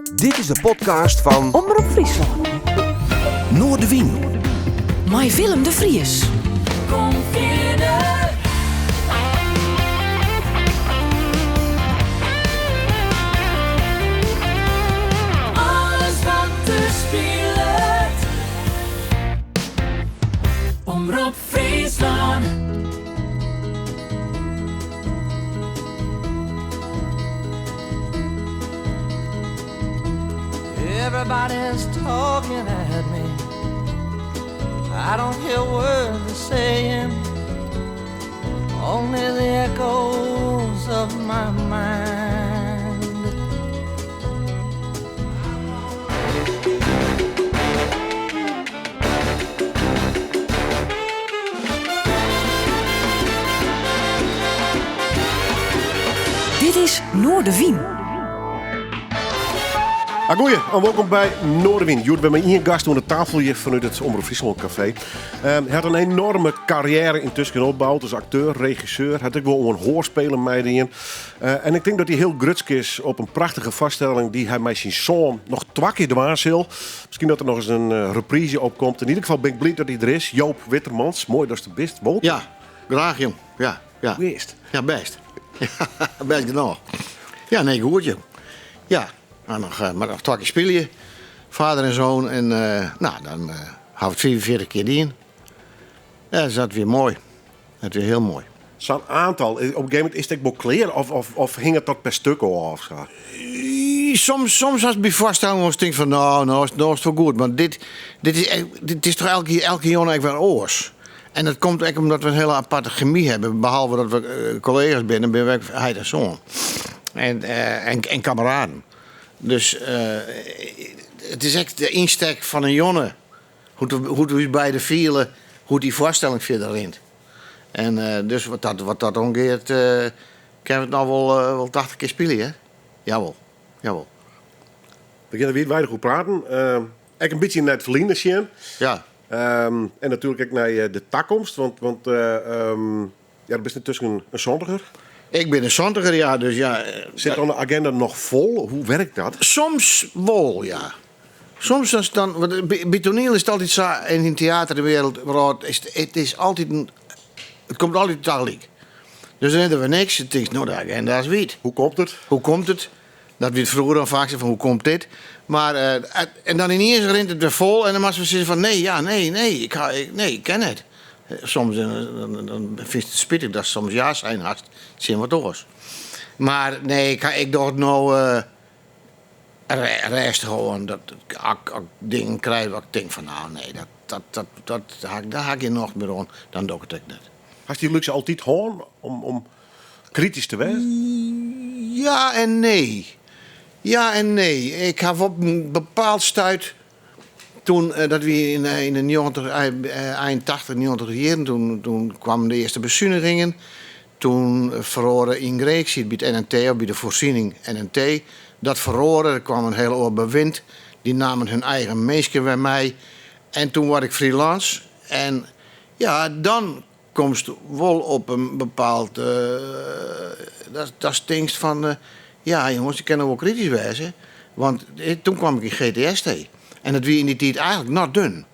Dit is de podcast fan Omrop Fryslân. Noardewyn. Mei Willem de Vries. Kom fierder. Alles wat der spilet. Omrop Fryslân. Everybody's talking at me. I don't hear words they're saying, only the echoes of my mind. Dit is Noardewyn. Agoeie en wolkom by Noardewyn. Hjoed wer mei ien gast oan de tafel hjir fanút it Omrop Fryslân Café. Hy hat in enoarme karriêre yntusken opboud as akteur, regisseur. Hat ek wol oan hoarspelen meidien. En ik tink dat hy hiel grutsk is op in prachtige foarstelling dy't hy mei syn soan noch twa kear dwaan sil. Miskien dat der noch ris in reprise op komt. Yn ieder gefal bin ik bliid dat hy der is. Joop Wittermans, moai datst der bist. Wolkom. Ja, graach jong. Ja, ja. Hoe is it? Ja, bêst. Bêst genôch. Ja, nee, goed jong. Ja, mar noch, mar noch twa kear spylje. Vader en zoon. En nou, dan ha we it 45 kear dien. Ja, dus dat wie moai. Dat wie hiel moai. Sa'n oantal, op in gegeven momint is it ek wol klear of, of, of hinget dat per stuk ôf? Of sa? Soms, soms hast by foarstelling wolris tink fan no, no is, no is it wol goed. Mar dit, dit is, dit is toch elke, elke jûn ek wer oars. En dat komt ek omdat we in hiele aparte chemy hawwe. Behalve dat we kollega's binne, binne we ek heit en soan. En, en, en kameraden. Dus it is ek de ynstek fan in jûn. Hoe't hoe't we ús beide fiele, hoe't dy foarstelling fierder rint. En dus wat dat, wat dat oangiet, kinne we it noch wol, wol 80 kear spylje, hè? Jawol, jawol. We geane der wiidweidich oer praten. Ek in bytsje nei it ferline sjen. Ja. En natuerlik ek nei de takomst, want, want ja, do bist yntusken in santiger. Ik bin in santiger, ja, dus ja. Sit dan de agenda noch fol? Hoe wurket dat? Soms wol, ja. Soms as dan, want by toaniel is it altyd sa, en yn teaterwereld is it, it is altyd in, it komt altyd tagelyk. Dus dan is der wer niks, dan tinkst, no de agenda is wyt. Hoe komt it? Hoe komt it? Dat wie froeger dan faak sa fan hoe komt dit? Mar en dan yniens rint it wer fol en dan moatst wer sizze fan nee, ja, nee, nee, ik ha, nee, ik kin net. Soms dan, dan fynst it spitich datst soms ja sein hast tsjin wat oars. Mar nee, ik, ik doch it no rêstich oan. Dat, as ik dingen krij wat ik tink fan no nee, dat, dat, dat, dat, dêr ha ik gjin nocht mear oan, dan doch ik it ek net. Hast dy lúkse altyd hân om, om kritysk te wêzen? Ja en nee. Ja en nee. Ik haw op in bepaald stuit, toen, dat wie yn de 90, ein 80, 90 jierren, toen, toen kwamen de earste besunigingen. Toen feroare yn Grins, ik siet by it NNT of by de voorziening NNT. Dat feroare, der kwam in hiel oar bewind. Dy namen hun eigen minsken wer mei. En toen waard ik freelance. En ja, dan komst wol op in bepaald. Datst tinkst fan, ja jonges, ik kin no wol kritysk wêze. Want toen kwam ik yn GTST. En dat wie yn dy tiid eigentlik not done.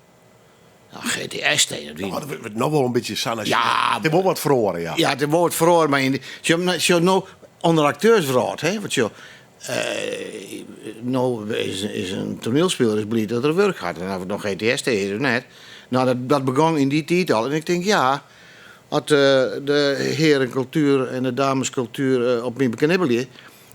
Nou, GTST, dat wie. Oh, dat wurdt no wol in bytsje sa. Ja. Der wol wat feroare, ja. Ja, der wol wat feroare, mar yn, sjoch, no ûnder akteurswrâld, hè, want sjoch, no is, is in toanielspiler is bliid dat er wurk hat. En oft it no GTST is of net. No, dat, dat begûn yn dy tiid al. En ik tink, ja, as de herenkultuer en de dameskultuer op my beknibbelje,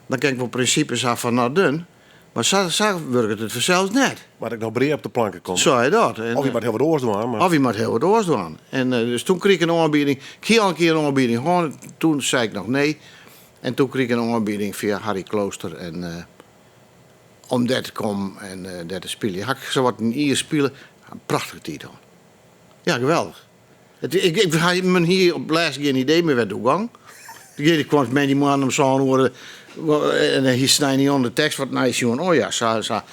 dan kin ik wol prinsipes ha fan not done. Mar sa, sa wurket it fansels net. Moat ik noch brea op de planke komme? Sa is dat. Of je moat hiel wat oars dwaan. Mar... Of je moat hiel wat oars dwaan. En dus toen krige ik in oanbieding. Ik hie al in kear in oanbieding hân. Toen sei ik noch nee. En toen krige ik in oanbieding fia Harry Klooster. En om dêr te kommen en dêr te spyljen. Ha ik sawat in jier spile. In prachtige tiid hân. Ja, geweldich. It, ik, ik ha men hie op 't lêst gjin idee mear wêr't it oer gong. Ik kwam moandeitemoarn om sân oere en dan hie snein de tekst wat neisjoen. Oh ja, sa, sa.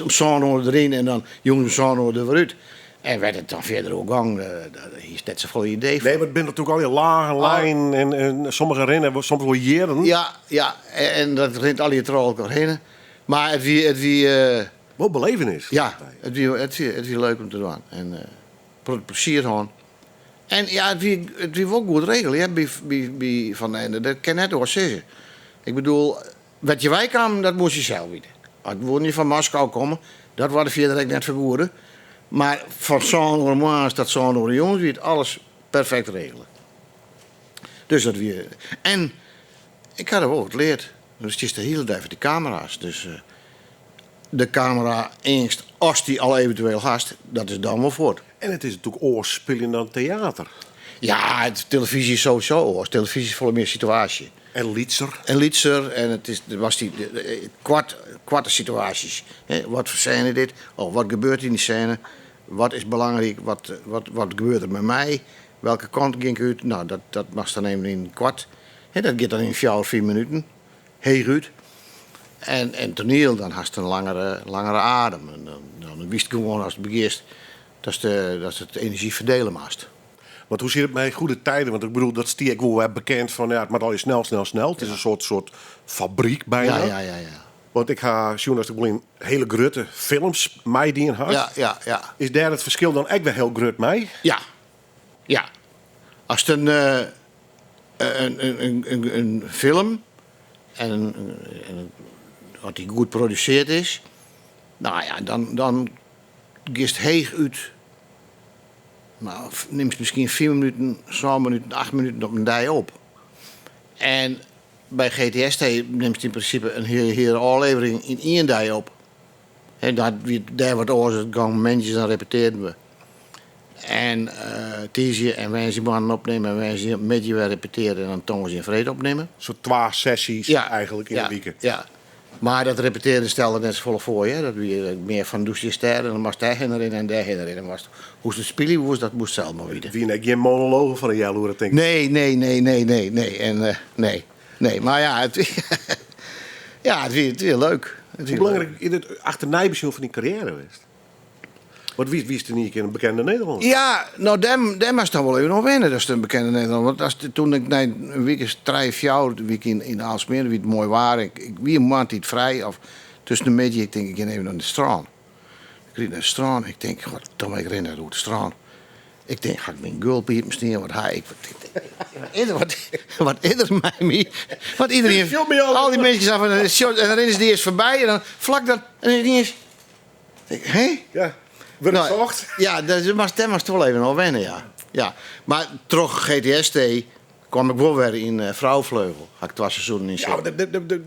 Om sân oere deryn en dan jûns om sân oere der wer út. En wêr't it dan fierder oer gong, dêr hiest net safolle idee fan. Nee, mar it binne natuerlik allegear lagen, lijnen en sommige rinne soms wol jierren. Ja, ja, en dat rint allegear troch elkoar hinne. Mar it wie, it wie. Wol belevenis. Ja, it wie, it wie, it wie leuk om te dwaan. En protte plezier hân. En ja, it wie, it wie wol goed regele hear, by, by, by Van den Ende. Dat kin net oars sizze. Ik bedoel, wêr't je wei kamen, dat moast je sels witte. As woene je fan Moskou komme, dat waard fierder ek net fergoede. Mar fan sân oere moarns tot sân oere jûns wie it alles perfekt regele. Dus dat wie. En ik ha der wol wat leard. Do stiest de hiele dei foar dy kamera's. Dus de kamera-eangst, ast dy al eventueel hast, dat is dan wol fuort. En it is natuerlik oars spyljen dan teater. Ja, it, telefyzje is sowieso oars. Telefyzje is folle mear situaasje. En lytser. En lytser en it is, was dy, koart, koarte situaasjes. Hè, wat foar sêne dit? Of wat gebeurt yn dy sêne? Wat is belangryk? Wat, wat, wat gebeurt der mei my? Welke kant gean ik út? Nou, dat, dat moatst dan even yn koart. Hè, dat giet dan yn fjouwer, fiif minuten. Heechút. En, en toaniel, dan hast in langere, langere adem. En dan, dan witst gewoan ast begjinst datst, datst it enerzjy ferdele moatst. Want hoe sit it mei Goede Tijden? Want ik bedoel, dat stie ek wol wer bekend fan ja, it moat allegear snel, snel, snel. It is in soart, soart fabryk byna. Ja, ja, ja, ja. Want ik ha sjoen datst ek wol yn hiele grutte films meidien hast. Ja, ja, ja. Is dêr it ferskil dan ek wer hiel grut mei? Ja. Ja. Ast in, in, in, in, in film en, en as dy goed produsearre is, nou ja, dan, dan giest heechút. Nou, nimst miskien 4 minuten, 7 minuten, 8 minuten op in dei op. En by GTST nimst yn prinsipe in hiele, hiele ôflevering yn ien dei op. En dat wie dêr wat oars. It gong moandeis dan repetearden we. En uh, tiisdei en woansdeitemoarn opnimme en woansdeitemiddei wer repetearje en dan tongersdei en freed opnimme. Sa twa sessy's eigentlik yn 'e wike. Ja. Mar dat repetearjen stelde net safolle foar. Hear. Dat wie mear fan do stiest dêr en dan moatst dêrhinne rinne en dêrhinne rinne. Moatst, hoe'tst it spylje woest, dat moast sels mar witte. It wiene ek gjin monologen fan in healoere, tink ik. Nee, nee, nee, nee, nee, nee. En, uh, nee. Nee, mar ja, it, ja, it wie leuk. It wie Hoe belangryk is it achternei besjoen fan dyn karriêre west? Want wie, wiest yn ien kear in bekende Nederlanner? Ja, no, dêr, dêr moatst dan wol even oan wenne, datst in bekende Nederlanner. Want as, toen ik nei in wike as trije, fjouwer, wie ik yn, yn Aalsmeer, wie it moai waar. Ik, ik wie in moarntiid frij, of tusken de middei, ik tink, ik gean even nei it strân. Ik ried nei it strân, ik tink, goddomme, ik rin net oer it strân. Ik tink, ha ik myn gulp iepen stean, wat ha ik? Wat, wat is der mei my? Want iedereen, al dy minsken sa fan, en dan rinne se dy earst foarby en dan flak dat, en dan iens, Hé? Ja, wurdt nou, socht? Ja, dêr moatst, dêr moatst wol even oan wenne, ja. ja. Mar troch GTST kwam ik wol wer yn uh, Vrouwvleugel. Ha ik twa seizoenen yn Ja,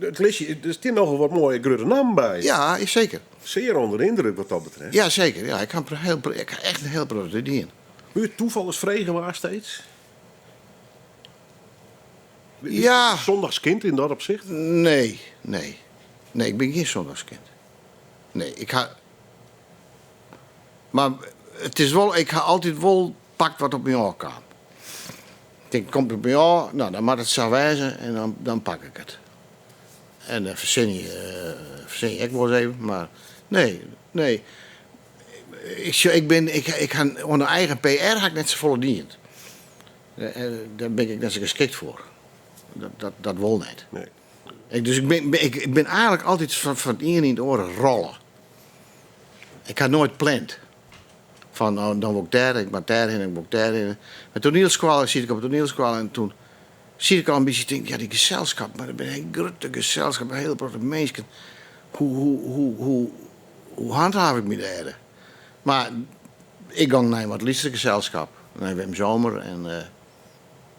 it listje, der stean nochal wat moaie grutte nammen by. Ja, seker. Sear ûnder de yndruk wat dat betreft. Ja, seker. Ja, ik ha heel, ik ha echt in hiel protte dien. Hoe toeval is frege waar steeds? Ja. Zondagskind yn dat opsicht? Nee, nee. Nee, ik bin gjin zondagskind. Nee, ik ha. Mar it is wol, ik ha altyd wol pakt wat op my ôfkaam. Ik tink, komt it op my ôf, no dan moat it sa wêze en dan, dan pak ik it. En dan fersin je, uh, fersin je ek wol ris even, mar nee, nee. Ik, ik bin, ik, ik ha, oan de eigen PR ha ik net safolle dien. Dêr bin ik net sa geskikt foar. Dat, dat, dat wol net. Nee. Ik, dus ik bin, ik, ik bin eigentlik altyd fan, fan it ien yn it oare rolle. Ik ha noait pland. Fan, oh, dan wol ik dêr, ik moat dêrhinne, ik wol dêrhinne. Mei toanielskoalle siet ik op toanielskoalle en toen siet ik al in bytsje te tinken, ja, dy geselskap, mar dat binne hiel grutte geselskap, in hiele protte minsken. Hoe, hoe, hoe, hoe, hoe handhaaf ik my dêr? Mar ik gong nei in wat lytser geselskap, nei Wim Zomer en uh,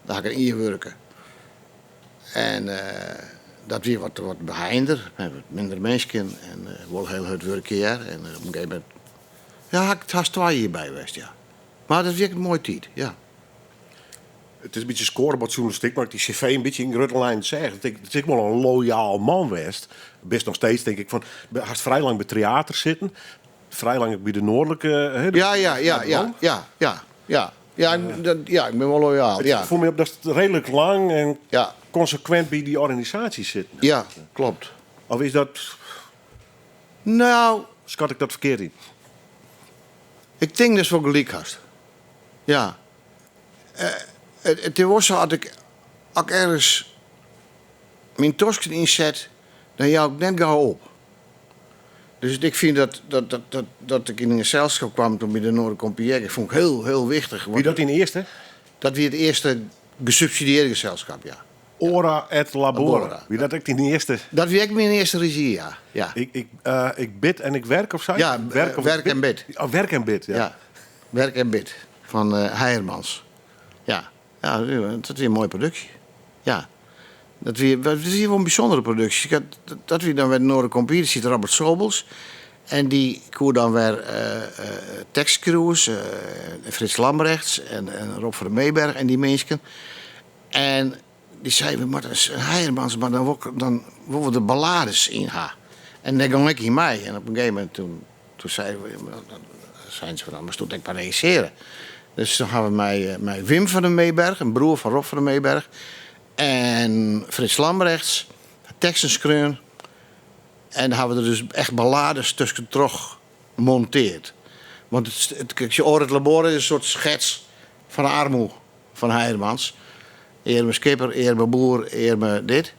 dêr ha ik in jier wurke. En uh, dat wie wat, wat beheinder, wat minder minsken en uh, wol hiel hurd wurkje hear. En op in gegeven momint, ja, ha ik hast twa jier by west, ja. Mar dat wie ek in moaie tiid, ja. It is in bytsje skoarebordjoernalistyk, mar ik dy CV in bytsje yn grutte lijnen seach. It is ek wol in loyaal man west. Bist noch steeds, tink ik, fan, hast frij lang by Tryater sitten. Frij lang by de Noardlike. Hè, de, ja, ja, ja, ja, ja, ja, ja. Ja, dat, ja, ik bin wol loyaal. It ja. foel my op datst reedlik lang en ja. konsekwint by dy organisaasje sitten. Ja, kloppet. Of is dat. No. Skat ik dat ferkeard yn? Ik tink datst wol gelyk hast. Ja. Uh, it, it is wol sa, as ik, as ik ergens myn tosken ynset, dan jou ik net gau op. Dus ik fyn dat, dat, dat, dat, dat ik yn in geselskap kwam toen by de Noordercompagnie, ik fûn ik hiel, hiel wichtich. Wie dat dyn earste? Dat wie it earste gesubsidiearde geselskap, ja. Ora et Labora. Labora. Wie dat ek dyn earste? Dat wie ek myn earste rezjy, ja. Ja. Ik, ik, ik bid en ik werk of sa? Ja, werk, of werk en bid. Oh, werk en bid, ja. Ja. Werk en bid fan Heijermans. Ja. Ja, dat wie in moaie produksje. Ja. Dat wie, dat wie wol in bysûndere produksje. Ik had, dat wie dan wer de Noordercompagnie, dêr siet Robert Sobels. En dy koe dan wer tekstskriuwers, Frits Lambrechts en Rob van der Meeberg en dy minsken. En dy sei, we moatte in Heijermans, mar dan wol, dan wolle we der ballades yn ha. En dêr gong ik yn mei. En op in gegeven momint toen, toen sei we, seinen se van, dan moatst it ek mar regissearje. Dus toen ha we mei Wim van der Meeberg, in broer fan Rob van der Meeberg, en Frits Lambrechts teksten skreaun. En dan ha we der dus echt ballades tuskentroch monteard. Want it, it, Ora et Labora is in soart skets fan de armoe fan Heijermans. Earme skipper, earme boer, earme dit.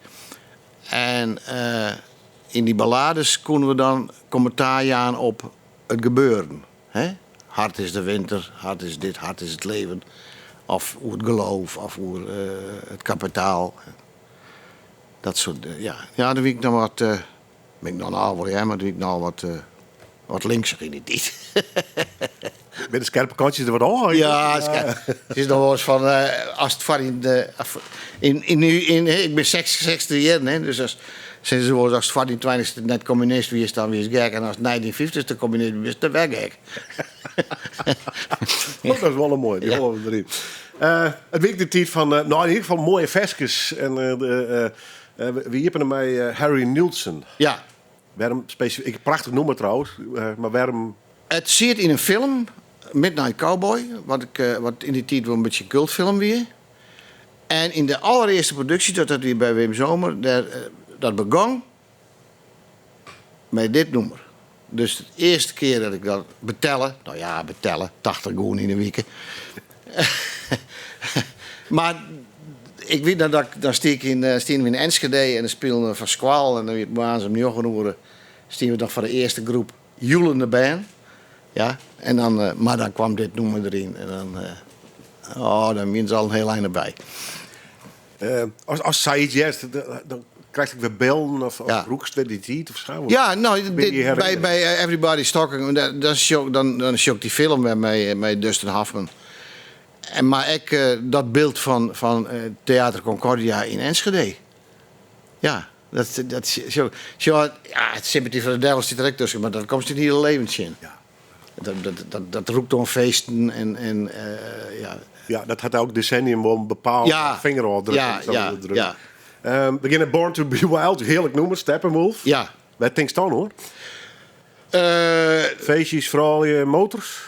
En yn dy ballades koene we dan kommentaar jaan op it gebeuren. Hè? Hard is de winter, hard is dit, hard is het leven. Of oer it geloof, of oer it kapitaal. Dat soart, ja. Ja, dan wie ik noch wat, bin ik noch al wol, ja, mar dan wie ik noch wat, wat linkser yn dy tiid. Binne de skerpe kantjes der wat ôf? Ja, it is noch wolris fan, as it foar yn de, yn, yn, yn, ik bin 66 jier, hè, dus as, sizze se wolris, as it foar dyn tweintichste net kommunist wiest, dan wiest gek. En as it nei dyn fyftichste kommunist bist, dan wer gek. Oh, dat is wol in moaie, dy hâlde we deryn. It wie ek de tiid fan, no yn ieder gefal moaie ferskes. En we iepenen mei Harry Nilsson. Ja. Wêrom spesifyk? Prachtich nûmer trouwens, mar wêrom? It siet yn in film, Midnight Cowboy, wat ik, wat yn dy tiid wol in bytsje in cultfilm wie. En yn de allerearste produksje, dat dat wie by Wim Zomer, dêr, dat begong mei dit nûmer. Dus de earste kear dat ik dat betelle, no ja, betelle, 80 gûne yn 'e wike. Mar ik wit noch dat ik, dan stie ik yn, stiene we yn Enschede en dan spilen we foar skoalle en dan wie it moarns om njoggen oere stiene we noch foar de earste groep joelende bern. Ja, en dan, mar dan kwam dit nûmer deryn en dan, oh, dan wiene se al in hiel ein derby. As, as sayts hearst, dan krijst ek wer bylden of, of Ja. rûkst wer dy tiid of sa? Ja, no, Bin dit, je by, herinnerd? by Everybody's Talking, dan, dan sjoch, dan, dan sjoch ik dy film wer mei Dustin Hoffman. En, mar ek dat byld fan, fan Theater Concordia yn Enschede. Ja, dat, dat, sjoch, sjoch, ja, Sympathy for the Devil stiet der ek tusken, mar dat komst dyn hiele leven tsjin. Ja. Dat, dat, dat, dat rûkt oan feesten en, en ja. Ja, dat hat elk desennium wol in bepaalde Ja. fingerôfdruk. Ja, Zo ja, druk. ja. We begjinne Born to be Wild, hearlik nûmer, Steppenwolf. Ja. Wêr tinkst dan oan? Feestjes, froulju, motors?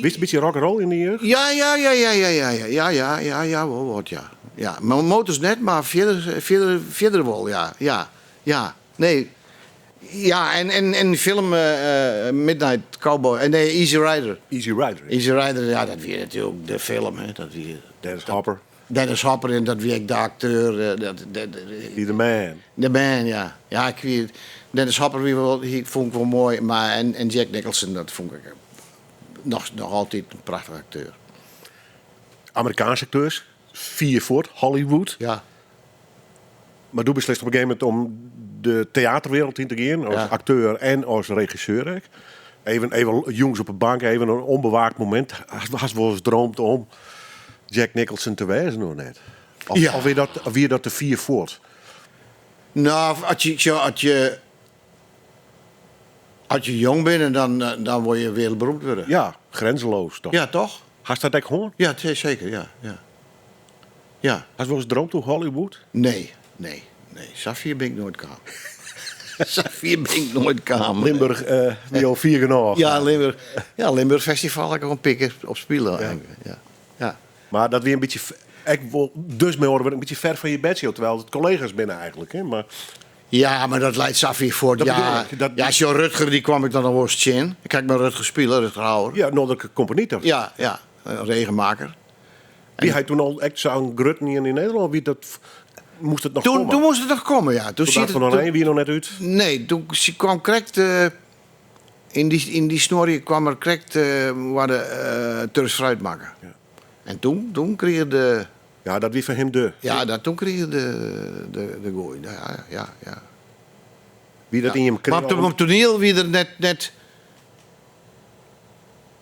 Wist in bytsje rock'n'roll yn de jeugd? Ja, ja, ja, ja, ja, ja, ja, ja, ja, ja, ja, wol wat, ja. Ja, mar motors net, mar fierder, fierder, fierder wol, ja, ja, ja. Nee, ja, en, en, en die film Midnight Cowboy, nee, Easy Rider. Easy Rider. Easy Rider, ja, dat wie natuerlik de film, hè. Dat wie Dennis Hopper. Dennis Hopper en dat wie ek de akteur. Dat, dat, Die de man. De man, ja. Ja, ik wie, Dennis Hopper wie wol, die fûn ik wol moai, mar en, en Jack Nicholson, dat fûn ik noch, noch altyd in prachtige akteur. Amerikaanske akteurs, fier fuort, Hollywood. Ja. Mar do beslist op in gegeven momint om de teaterwereld yn te gean, as Ja. akteur en as regisseur ek. Even, even jûns op 'e bank, even in ûnbewaakt momint. Hast wolris dreamd om Jack Nicholson te wêzen of net? Of, Ja. of wie dat, of wie dat te fier fuort? No, as je, sjoch, as je, as je jong binne, dan, dan wolle je wereldberoemd wurde. Ja, grenzeloos toch? Ja, toch? Hast dat ek hân? Ja, zeker, ja. Ja. Ja. Hast wolris dreamd oer Hollywood? Nee, nee, nee. Safier bin ik noait kaam. Safier bin ik noait kaam. Limburg wie al fier genôch. Ja, Limburg. Ja, Limburg Festival ik al pikken op spelen. Ja. Ja. Ja. Mar dat wie in bytsje, ek wol, dus mei oare wurden, in bytsje fer fan je bedshow, terwijl it kollega's binne eigentlik. Hè? Mar Ja, mar dat leit safier fuort. Dat Ja, bedoel ik, dat- ja, sjoch, Rutger, dy kwam ik dan noch wolris tsjin. Ik ha mei Rutger spile, Rutger Hauer. ja, Noardlike Compagnie toch? Ja, ja, een regenmaker. Wie hy toen al echt zo'n grut yn Nederlân? Wie dat moast it noch Toen, komme. toen moast it noch komme, ja. Toen Toen siet van it- Oranje wie noch net út. Nee, toen kwam krekt... yn dy snuorje kwam er krekt waar de Turks fruit makke. Ja. En toen krige de... Ja, dat wie foar him de. Ja, dat, toen krige de goai. Ja. Wie dat yn jim Maar op het toneel wie er net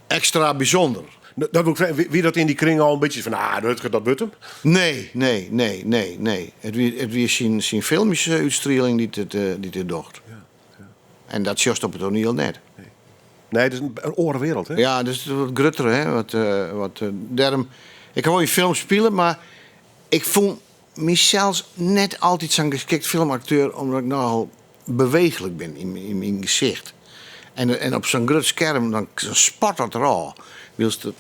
extra bijzonder. Dat wil ik vragen. Wie dat in die kring al een beetje van, ah, Rutger, dat wordt hem? Nee. Het wie zijn filmische uitstraling die het docht. Ja. En dat just op het toneel net. Nee, het is een orenwereld, hè? Ja, dus het is wat grutter, hè? Wat, daarom, ik kan wel in film spelen, maar ik vond mezelf net altijd zo'n geschikt filmacteur, omdat ik nogal bewegelijk ben in mijn gezicht. En op zo'n groot scherm, dan spat dat er al. Wilst het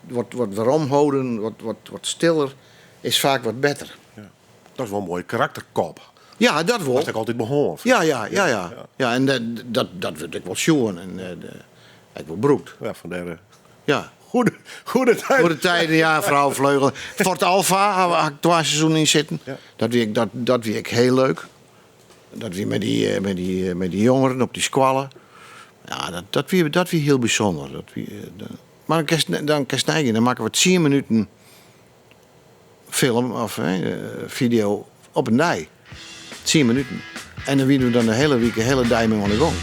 wat waarom houden, wat stiller, is vaak wat beter. Ja. Dat is wel een mooie karakterkop. Ja, dat wel. Dat is ook altijd behoorn. Ja. Ja, en dat wil ik wel zien en ik wil broed. Ja, vandaar, Ja. Goede tijden. Goede tijden, ja, vrouw Vleugel. Fort Alpha had ik 2 seizoenen in zitten. Ja. Dat wie ik heel leuk. Dat wie met die jongeren op die squallen. Ja, dat wie heel bijzonder. Dat wie dat. Maar dan kan je dan maken we 10 minuten film of video op een dij. 10 minuten. En dan winnen we dan de hele week, de hele dij mee aan de gang.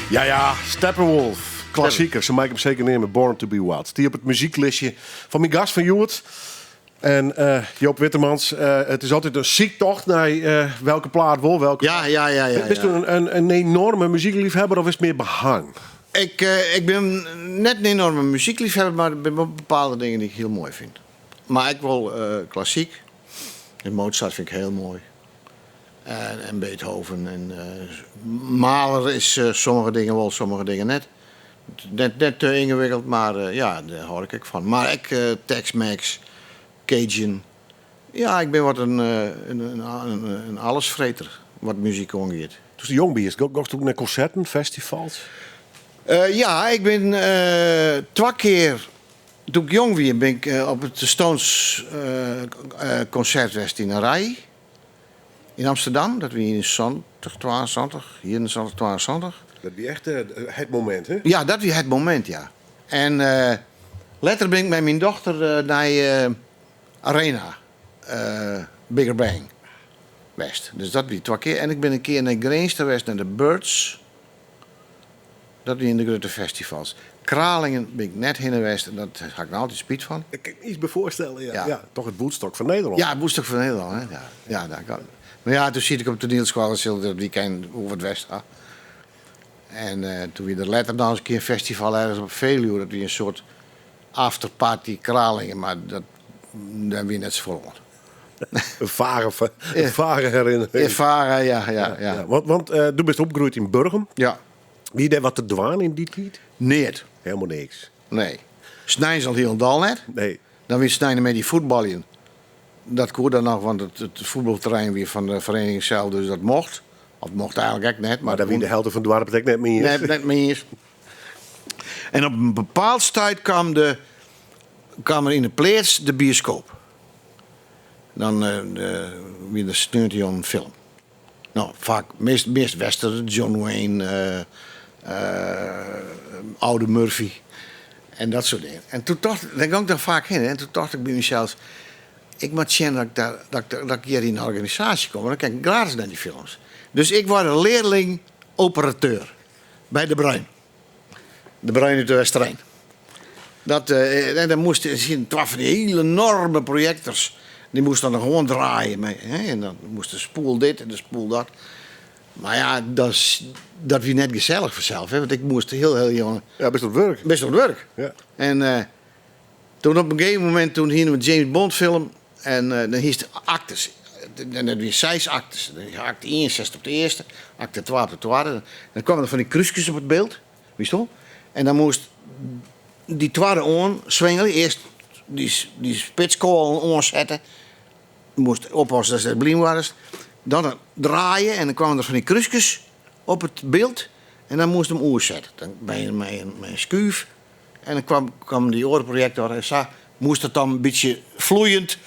Ja, ja, Steppenwolf. Klassieker. Ze maken hem zeker neer met Born to be Wild. Die op het muzieklistje van mijn gast van Joert. En Joop Wittermans, het is altijd een ziektocht naar welke plaat wil, welke Ja, Bist ja. u een enorme muziekliefhebber of is het meer behang? Ik ben net een enorme muziekliefhebber, maar er zijn wel bepaalde dingen die ik heel mooi vind. Maar ik wil klassiek. En Mozart vind ik heel mooi. En Beethoven. En Mahler is sommige dingen wel, sommige dingen net. Net te ingewikkeld, maar ja, daar hoor ik van. Maar ik Tex-Mex, Cajun. Ja, ik ben wat een allesvreter, wat muziek aangeeft. Dus de jong bier, ga je ook naar concerten, festivals? Ja, ik ben 2 keer, toen ik jong was, ben ik op het Stones concert geweest in Rai. In Amsterdam, dat we in 70, 72, hier in 70, 72. Dat was echt het moment, hè? Ja, dat was het moment, ja. En later ben ik met mijn dochter naar Arena, Bigger Bang, West. Dus dat was 2 keer. En ik ben een keer naar Grains geweest, naar de Byrds. Dat was in de grote festivals. Kralingen ben ik net heen geweest en dat ga ik nou altijd spijt van. Ik kan me iets bij voorstellen, ja. Ja. Ja, toch het Woodstock van Nederland. Ja, het Woodstock van Nederland, hè. Ja, ja, daar kan. Maar ja, toen zit ik op de toneelschool en zat dat weekend over het West. Hè. En toen we er later nog eens een keer een festival ergens op Veluwe, dat we een soort afterparty Kralingen, maar dat, daar ben je net zo vol aan. Een vage herinnering. Een vage, ja, ja, ja. Ja, want du bist opgegroeid in Burgum. Ja. Wie deed wat te dwaan in die tijd? Nee. Helemaal niks. Nee. Snijden al heel dal net. Nee. Dan weer snijden met die voetballen. Dat kon dan nog, want het voetbalterrein weer van de vereniging zelf, dus dat mocht. Of mocht eigenlijk ook net. Maar, Maar daar wie de helft van het dorp het ook net meer is. Nee, net meer is. En op een bepaald tijd kwam er in de plaats de bioscoop. Dan wie de steunt hij een film. Nou, vaak, meest western, John Wayne, oude Murphy en dat soort dingen. En toen dacht, daar ging ik daar vaak heen. Hè. En toen dacht ik bij mezelf, ik moet zien dat ik hier in een organisatie kom. Want dan kijk ik gratis naar die films. Dus ik was een leerling-operateur bij De Bruin. De Bruin uit de Westerijn. Dat en dan moesten zien, het waren van die hele enorme projectors. Die moesten dan gewoon draaien. Mee, hè? En dan moest de spoel dit en de spoel dat. Maar ja, dat was net gezellig vanzelf. Hè? Want ik moest heel, heel jong... Ja, best op werk. Best op werk. Ja. En toen op een gegeven moment, toen hingen we James Bond film. En dan hiest de actes. En dat weer 6 actes. Dan acte 61 op de eerste, acte 2 op de tweede. En dan kwamen er van die kruisjes op het beeld. Wist je wel? En dan moest die tweede oor zwengelen. Eerst die spitskool aanzetten. Moest oppassen dat ze blind waren. Dan draaien en dan kwamen er van die kruisjes op het beeld. En dan moest hem oerzetten. Dan ben je met een schuif. En dan kwam, kwam dy oare projektor en sa moast it dan in bytsje floeiend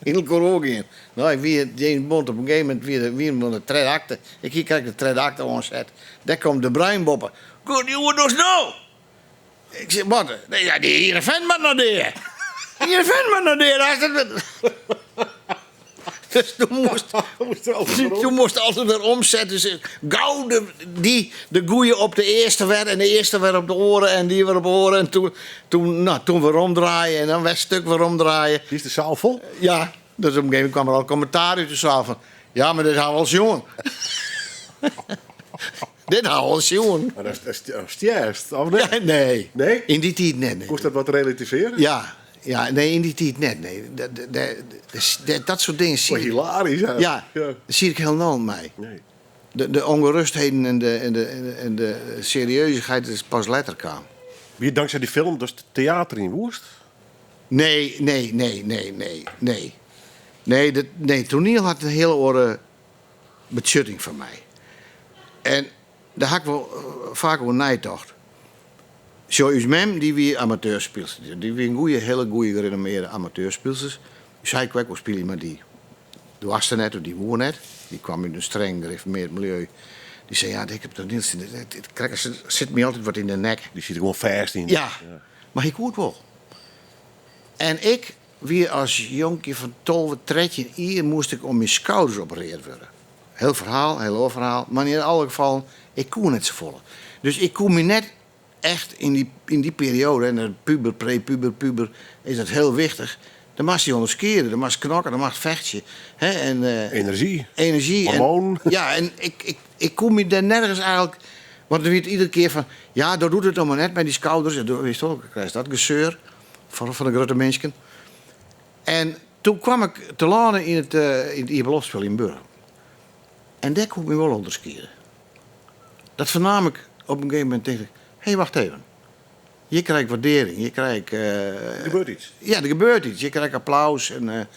yn elkoar oergean. No, ik wie James Bond, op in gegeven momint wie de, wiene we oan de tredde akte. Ik hie krekt de tredde akte oanset. Dêr komt De Bruin boppe. Goed, wat dochst no? Ik sei, wat? Nee, ja, dy hiere vent moat noch dea. Dy hiere vent moat noch dea. Dus toen moast, toen moast altyd wer omsette. Dus gau de, dy, de goeie op de earste wer en de earste wer op de oare en dy wer op de oare. En toen, toen, no, toen weromdraaie en dan wer stuk weromdraaie. Is de saal fol? Ja, dus op een gegeven moment kwam der al kommentaar út de saal fan... Ja, mar dit ha we al sjoen. dit ha we al sjoen. Mar dat is, dat is stjerst, of net? Ja, nee. Nee? Yn dy tiid net, nee. Koest dat wat relativearje? Ja, ja, nee, yn dy tiid net, nee. Dat, dat, dat, dat soart dingen zie ik... Hilarisch, hè? Ja, ja. zie ik hielendal mei. Nee. De, de ongerustheden en de, en de, en de serieuzigheid is pas letter kaam. Wie dankzij dy film dus teater yn woest? Nee, nee, nee, nee, nee, nee. Nee, dat, nee, toaniel hat in hiele oare betsjutting foar my. En dêr ha ik wol faak oer neitocht. Sjoch, ús mem dy wie amateurspylster. Dy wie in goeie, hiele goeie gerenommearde amateurspylster. Ús heit koe ek wol spylje, mar dy doarste net of dy woe net. Dy kwam út in streng gereformeard miljeu. Dy sei, ja, ik heb toaniel, it sit my altyd wat yn de nek. Dy siet der gewoan fêst yn. Ja, mar hy koe it wol. En ik wie as jonkje fan 12, 13 jier moast ik oan myn skouders opereard wurde. Hiel ferhaal, hiel oar ferhaal, mar yn alle gefallen, ik koe net safolle. Dus ik koe my net echt yn dy, yn dy perioade, en de puber, pre-puber, puber, is dat hiel wichtich. Dan moatst dy ûnderskiede, dan moatst knokke, dan moatst fechtsje. Hè, en, Enerzjy. Enerzjy. En, Hormonen. ja, en ik, ik, ik koe my dêr nergens eigentlik... Want dan wie it iedere kear fan, ja, dat doet it noch mar net mei dy skouders. Ja, witst wol, krijst dat geseur fan, fan de grutte minsken. En toen kwam ik telâne yn it, yn it Iepenloftspul yn Burgum. En dêr koe ik my wol ûnderskiede. Dat fernaam ik op in gegeven momint, tink ik, hé, wacht even. Hjir krij ik waardearring, hjir krij ik... Der gebeurt iets. Ja, der gebeurt iets. Hjir krij ik applaus. En,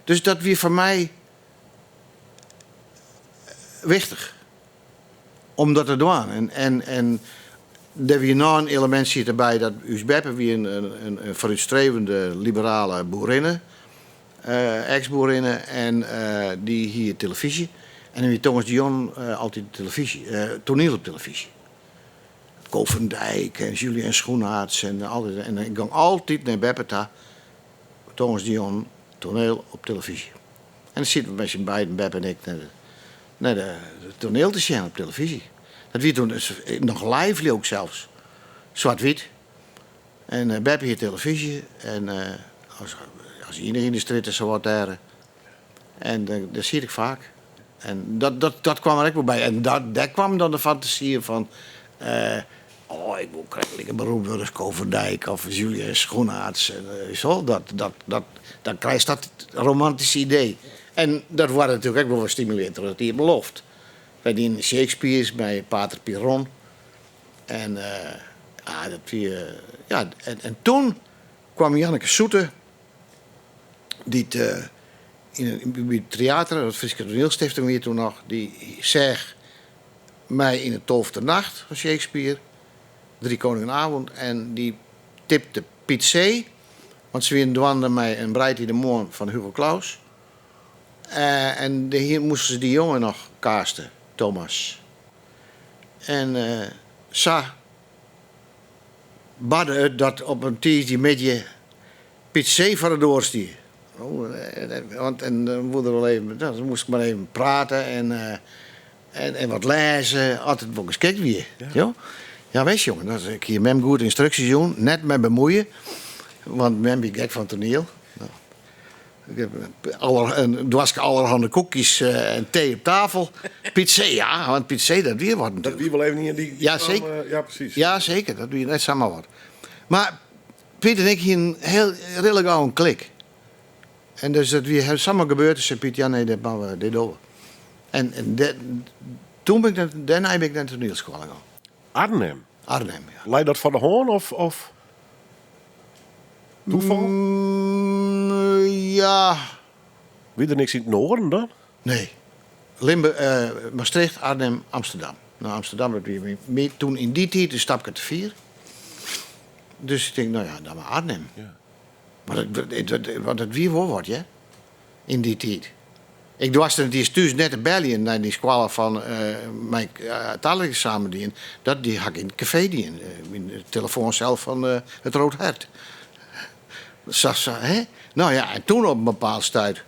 dus dat wie foar my wichtich om dat te dwaan. En, en, en der wie noch in elemint siet derby dat ús beppe wie in, in, in foarútstrevende liberale boerinne, eks-boerinne, en dy hie telefyzje. En dan wie tongersdeitejûn altyd telefyzje, toaniel op telefyzje. Ko van Dijk en Julien Schoenaerts en al en ik gong altyd nei beppe ta, tongersdeitejûn toaniel op telefyzje. En dan sieten we mei syn beiden, beppe en ik, nei de, nei de toaniel te sjen op telefyzje. Dat wie toen noch live leau ik sels. Swart-wyt. En beppe hie telefyzje en as, as ienige yn de strjitte sawat dêr. En dêr siet ik faak. En dat, dat, dat kwam der ek wol by. En dat, dêr kwam dan de fantasy fan... oh, ik wol krekt like beroemd wurde as Ko van Dijk of Julien Schoenaerts. En, zo, dat, dat, dat, dan krijst dat romantyske idee. En dat waard natuerlik ek wol wat stimulearre troch it Iepenloft. Wy dienen Shakespeare's mei Pater Piron. En, ja, dat wie, ja, en, en toen kwam Janneke Soete, dy't yn, by it teater, it Fryske Toanielstifting wie toen noch, dy seach my yn de Tolfte Nacht fan Shakespeare, Driekoningenavond, en dy tipte Piet Zee, want se wienen dwaande mei In breid yn de moarn fan Hugo Claus. En dêr moasten se dy jonge noch caste, Thomas. En sa barde it dat op in tiisdeimiddei Piet Zee foar de doar stie. Want en dan woe er wol even, dan moast ik mar even prate en, en, en wat lêze, as it wol geskikt wie. Ja. Ja, wist jonge, dat, ik hie mem goed ynstruksjes jûn, net mei bemuoie, want mem wie gek fan toaniel. Nou, ik heb aller, in doaske allerhande koekjes en tee op tafel. Piet Zee, ja, want Piet Zee, dat wie wat Dat wie wol even ien dy. Ja, seker. Ja, presys. Ja, seker. Dat wie net samar wat. Mar Piet en ik hienen hiel rillik gau in klik. En dus dat wie samar gebeurd. Sei Piet, ja nee, dit moatte we, dit dogge we. En, en de, toen bin ik nei, dêrnei bin ik nei de toanielskoalle gien. Arnhem? Arnhem, ja. Lei dat foar de hân of, of toefal? Ja. Wie der niks yn it noarden dan? Nee. Limburg, Maastricht, Arnhem, Amsterdam. No, Amsterdam, dat wie my toen yn dy tiid in stapke te fier. Dus ik tink, no ja, dan mar Arnhem. Ja. Mar dat, want dat wie wol wat, hear. Yn dy tiid. Ik doarste it earst thús net te beljen nei dy skoalle fan myn talittingseksamen dien. Dat die ha ik yn it kafee dien. Yn de telefoansel fan it Rood Hert. Sa, sa, hè? No ja, en toen op in bepaald stuit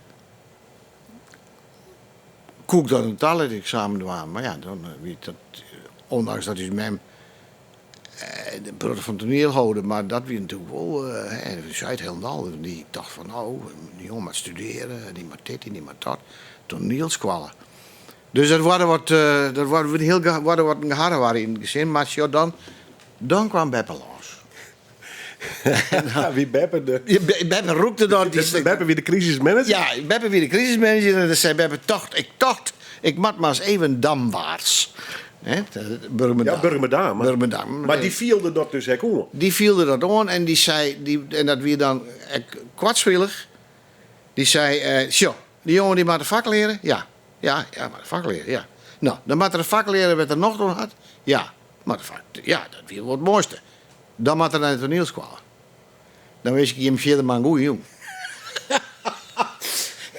koe ik dan in talittingseksamen dwaan. Mar ja, dan wie dat, ondanks dat ús mem in protte fan toaniel holde, mar dat wie natuerlik wol, hè, sy it hielendal. Dy tocht fan no, dy jonge moat studearje, dy moat dit en dy moat dat. Toanielskoalle. Dus dat waard wat, dat waard hiel, waard wat in geharrewar yn it gesin, mar sjoch dan, dan kwam beppe lâns. Wie beppe de... Beppe rûkte dat. Beppe wie de krisismanager? Ja, beppe wie de krisismanager en dan sei beppe, tocht, ik tocht, ik moat mar ris even damwaarts. Hè, Burgummerdaam. Ja, Burgummerdaam. Burgummerdaam. Mar dy fielde dat dus ek oan? Dy fielde dat oan en dy sei, dy, en dat wie dan ek koartswilich, dy sei, sjoch, dy jonge dy moat in fak leare? Ja. Ja, ja, moat in fak leare, ja. No, dan moat er in fak leare wêr't er nocht oan hat? Ja. Moat in fak, ja, dat wie wol it moaiste. Dan moat er nei de toanielskoalle. Dan winskje ik jim fierder mar in goeie jûn.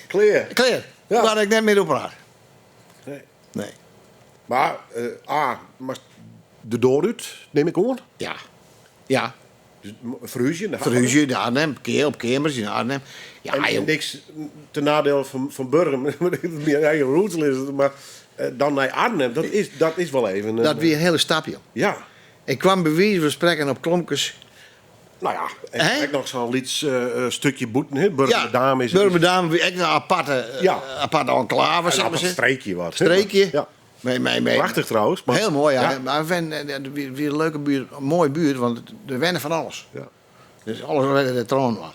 Klear. Klear. Ja. Doar ik net mear oer praat. Nee. Nee. Mar, A, moatst de doar út, nim ik oan? Ja. Ja. Dus ferhúzje nei Arnhem? Ferhúzje nei Arnhem, op keamers yn Arnhem. Ja, En joh. niks te nadeel fan Burgum, myn eigen roots lizze, mar dan nei Arnhem, dat is wol even in Dat wie in hiele stap, joh. Ja. Ik kwam by wize fan sprekken op klompkes. No ja, en Hè? ek noch sa'n lyts stikje bûten, hè? Burgumerdaam is Burgumerdaam wie ek in aparte, Ja. aparte enklave, Een zal ik maar apart zeggen. streekje wat. hè? Streekje. Ja. Mee, mee, mee. Prachtich trouwens. Maar, Heel moai, ja. Ja. Maar het wie in leuke buert, in moaie buert, want der wenne fan alles. Ja. Dus alles wenne der troch noch.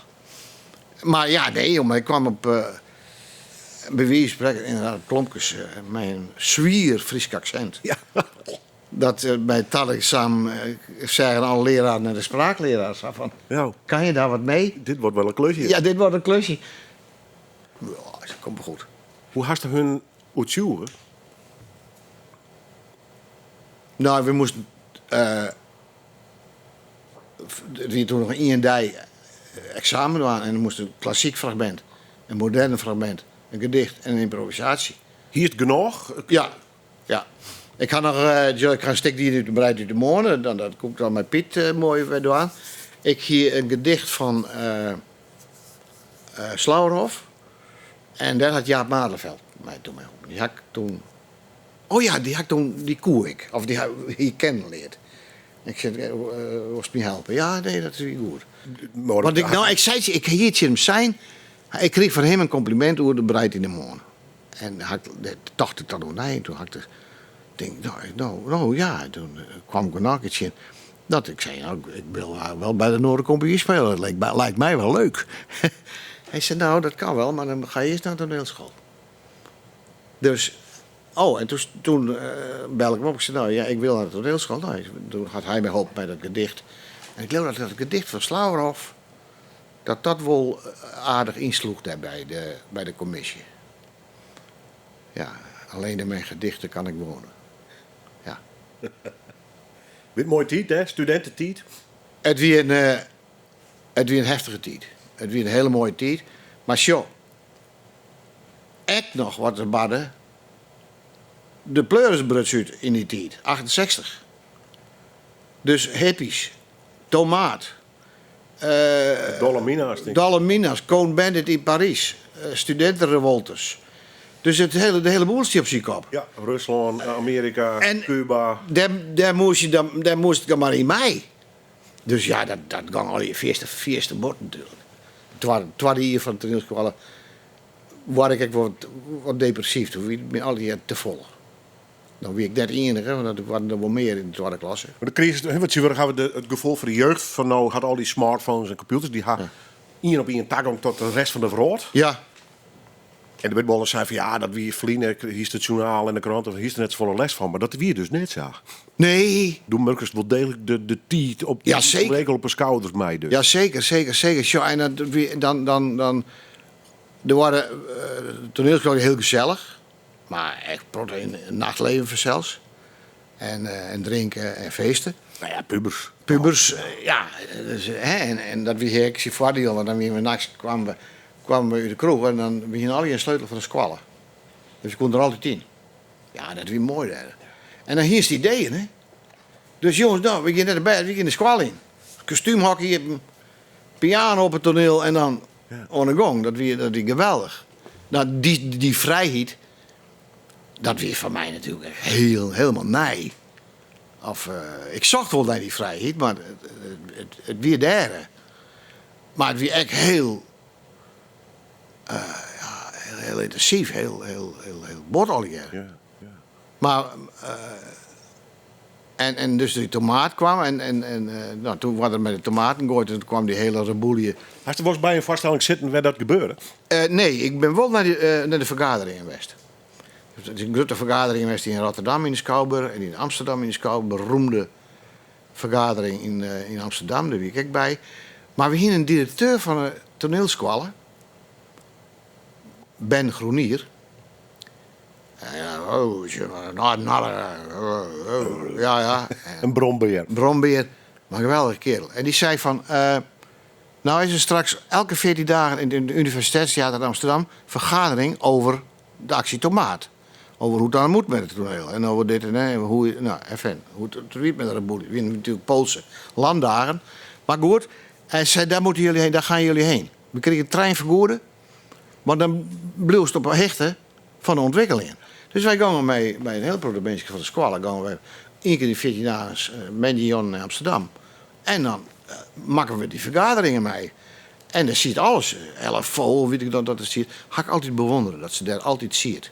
Mar ja, nee, jonge, ik kwam op, by wize fan sprekken, ynderdaad op klompkes mei in swier Frysk aksint. Ja. Dat by it talittingeksamen seagen alle leararen en de spraaklearaar sa fan, Ja. Kan je daar wat mee? Dit wordt wel een klusje. Ja, dit wordt een klusje. Ja, dat komt wel goed. Hoe hast hun oertsjûge? Nou, we moasten. It wie toen noch ien dei eksamen dwaan en der moast in klassyk fragmint, in modern fragmint, in gedicht en in ymprovisaasje. Hiest genôch? Ja, ja. Ik ha noch, ik ha in stik dien út De Breid út de Moarne, dan, dat koe ik dan mei Piet moai wer dwaan. Ik hie in gedicht fan Slauerhoff en dêr hat Jaap Maarleveld my toen mei holpen. Dy ha ik toen, oh ja, dy ha ik toen, dy koe ik, of dy ha ik kennen leard. Ik sei, wolst my helpe? Ja, nee, dat wie goed. Maar Want ik, nou, ik sei, ik hie tsjin him sein, ik krige fan him in kompliment oer De Breid yn de Moarn. En ha ik, dêr tocht ik dan oer nei en toen ha ik dus, tink, nou, nou, nou ja, toen kwam ik noch in kear tsjin. Dat ik sei, nou, ik wil wel by de Noordercompagnie spylje, dat lijkt my wel leuk. Hy sei, nou, dat kan wel, mar dan ga je earst nei de toanielschool. Dus, oh, en toen, toen bel ik him op. Ik sei, nou ja, ik wil nei de toanielschool. Nou, toen hat hy my holpen by dat gedicht. En ik leau dat dat gedicht fan Slauerhoff, dat dat wol aardich ynsloech dêr by de kommisje. Ja, alleen in mijn gedichten kan ik wonen. Ja. Wie moaie tiid, hè? Studintetiid. It wie in, it wie in heftige tiid. It wie in hiele moaie tiid. Mar sjoch, ek noch wat der barde. De pleuris bruts út yn dy tiid, 68. Dus hippies, tomaat, Dolle Mina's, tink ik. Dolle Mina's, Cohn-Bendit yn Parys, studinterevoltes. Dus it hele, de hiele boel stie op syn kop. Ja, Ruslân, Amearika, En Cuba. Dêr, dêr moast je dan, dêr moast ik dan mar yn mei. Dus ja, dat gong allegear fierste bot natuerlik. Twadde jier fan de toanielskoalle waard ik ek wat depressyf. Toen wie it my allegear te folle. Dan wie ik net iennige, want der waarden der wol mear yn de twadde klasse. Mar de krisis, hè, want tsjintwurdich hawwe we it gefoel foar de jeugd fan no hat al dy smartphones en kompjûters, dy ha ien op ien tagong tot de rest fan de wrâld. En der wurdt wolris sein fan ja, dat wie ferline, hiest it sjoernaal en de krante, hiest der net safolle lêst fan, mar dat wie dus net sa. Nee. Doe murkest wol deeglik de tiid op Ja, zeker. regel op 'e skouders mei dus. Ja, zeker, zeker, zeker. Sjoch, en dat wie, dan, dan, dan, der waren, toanielskoalle hiel gesellich, mar echt protte yn it nachtleven fansels. En drinke en feesten. Nou ja, pubers. Pubers, ja, dus, hè, en dat wie ek syn foardiel, want dan wiene we nachts, kwamen we, kwamen we út de kroech en dan we hiene allegear in sleutel fan de skoalle. Dus we koene der altyd yn. Ja, dat wie moai dêr. En dan hiest ideeën, hè. Dus jonges, nou, we gean net nei bêd, we gean de skoalle yn. Kostúmhok iepen, piano op it toneel en dan oan de gong. Dat wie, dat wie geweldich. Nou, dy, dy frijheid, dat wie foar my natuerlik echt heel, hielendal nij. Of, ik socht wol nei dy frijheid, mar it, it wie dêr. Mar it wie ek hiel, ja, hiel, hiel yntinsyf, hiel, hiel, hiel, hiel bot allegear. Mar, en, en dus dy tomaat kwam en, en, en nou, toen waard der mei de tomaten goaid en toen kwam dy hiele reboelje. Hast der wolris by in foarstelling sitten wêr dat gebeurde? Nee, ik bin wol nei de, nei de fergaderingen west. Der is in grutte fergadering west yn Rotterdam yn de Skouburg en yn Amsterdam yn de Skouburg. Beroemde fergadering yn, yn Amsterdam, dêr wie ik ek by. Mar we hiene in direkteur fan de toanielskoalle, Ben Groenier. Ja, oh, ja, ja. In brombear. Brombear, mar in geweldige kerel. En dy sei fan, nou is er straks elke 14 dagen in het Universiteitstheater Amsterdam vergadering over de actie Tomaat. Over hoe het dan moet met het toneel. En over dit en dat. Hoe, nou, enfin, hoe het, het wie met de boel. Het wiene natuerlik Poolse landdagen. Mar goed, hy sei, dêr moatte jullie heen, dêr gean jullie heen. We krigen trein fergoede, want dan bliuwst op 'e hichte fan de ûntwikkelingen. Dus wy gongen mei, mei in hiel protte minsken fan de skoalle, gongen wy ien kear yn 14 dagen moandei nei Amsterdam. En dan makken we dy fergaderingen mei. En dêr siet alles. Ella Vogel, wit ik dan dat der siet. Ha ik altyd bewondere, dat se dêr altyd siet.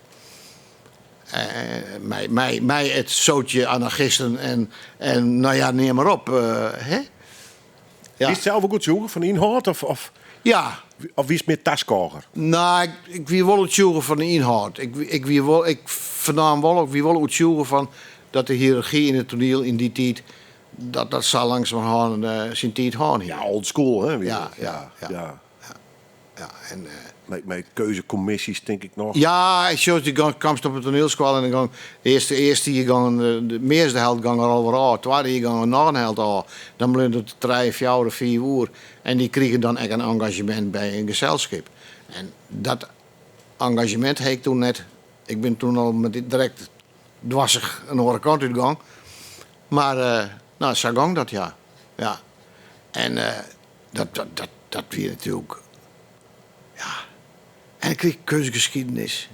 Mei, mei, mei it sootje anarchisten en, en nou ja, neam mar op. Hè? Ja. Wiest sels wol goed tsjûge fan de ynhâld of, of, Ja. of wiest mear taskôger? Nou, ik, ik wie wol oertsjûge fan de ynhâld. Ik, ik, wie wol, ik fernaam wol, ik wie wol oertsjûge fan dat de hiërargy yn it toaniel yn dy tiid dat dat sa langsumerhân syn tiid hân hie. Ja, old school, hè? Ja, ja, ja. ja. Ja, en, Mei keuzekommisjes, tink ik noch. Ja, ik sjoch, dy kamst op de toanielskoalle en dan gong de earste, earste jier gong de measte helt gong der al wer ôf, twadde jier gong der noch in helt ôf. Dan bleaun der trije, fjouwer, fiif oer. En dy krigen dan ek in engazjemint by in geselskip. En dat engazjemint ha ik toen net. Ik bin toen al met direkt dwarsich in oare kant út gong. Mar no, sa gong dat, ja. Ja. En dat, dat, dat, dat wie natuerlik, ja. En ik krige kunstgeschiedenis.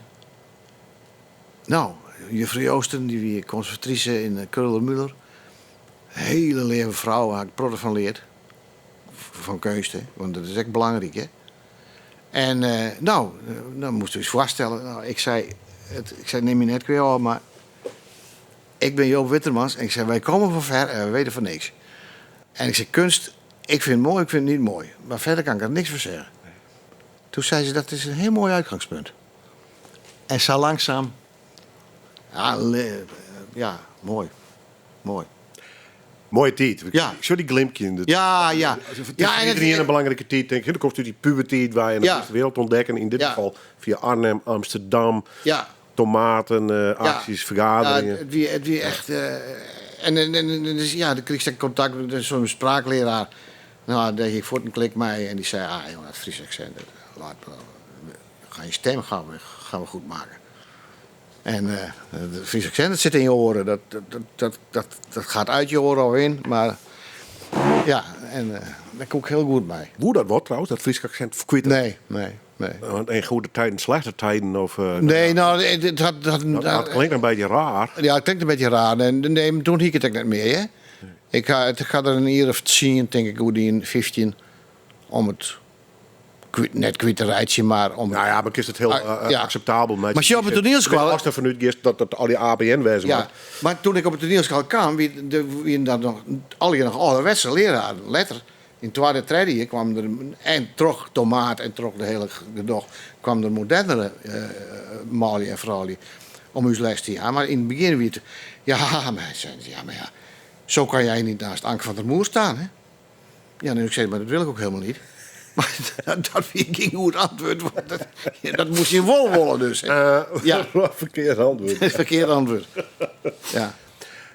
No, juffrou Joosten, dy wie konservatrise yn Kröller-Müller. Hele leave frou, ha ik protte fan leard. Fan keunst, hè, want dat is ek belangryk, hè. En no, dan moasten we ús foarstelle. No, ik sei, ik sei, nim my net kwea ôf, mar ik bin Joop Wittermans. En ik sei, wy komme fan fer en we witte fan niks. En ik sei, kunst, ik fyn it moai, ik fyn it net moai. Mar fierder kan ik der niks fan sizze. Toen sei se, dat is in hiel moai útgangspunt. En sa langsaam, ja, ja, moai, moai. Moaie tiid. Ja. Ik sjoch dy glimkjen. Dat- Ja, ja. Het is Ja, voor en het- iedereen een belangrijke tijd, denk ik. Dan komt uit die pubertijd waar je Ja. de wereld ontdekken. In dit Ja. geval via Arnhem, Amsterdam, Ja. tomaten, Ja. acties, vergaderingen. Ja, het wie echt. En dus, ja, dan kreeg ik contact met zo'n spraakleraar. Nou, daar deed ik voort een klik mee en die zei: Ah, jongen, dat Fries accent, dat, laat, ga je stem gaan we goed maken. En het Fries accent, dat zit in je oren. Dat gaat uit je oren al in. Maar ja, en daar kom ik heel goed bij. Hoe dat wordt trouwens, dat Fries accent verkwittert. Nee, nee, nee. Want in goede tijden, slechte tijden. Of, Nee, nou, het, het had, dat klinkt een beetje raar. Ja, het klinkt een beetje raar. En, nee, maar toen hie ik it ek net mear, hè. Ik ha, it hat der in jier of 10, tink ik, oer dien, 15, om it kwyt, net kwyt te reitsjen, mar om Nou ja, maar is het heel Ah, ja. acceptabel. Maar als je op het toneelschool- Als er vanuit gaat dat dat al die ABN wezen Ja, moet. maar toen ik op het toneelschool kwam, wie, de, wie dat nog, alle nog ouderwetse leraren. Letter, in tweede, derde jaar kwam er, en troch tomaat en troch de hele gedoch, kwam er modernere manlju en froulju om ús les te jaan. Maar in het begin wie het, ja, maar zeiden ze, ja, maar ja, zo kan jij niet naast Ank van der Moer staan, hè? Ja, en ik zei, maar dat wil ik ook helemaal niet. Maar dat vind ik geen goed antwoord, want dat, ja, dat moest je wel willen dus. Hè. Ja. Verkeerd antwoord. Verkeerd antwoord. Ja.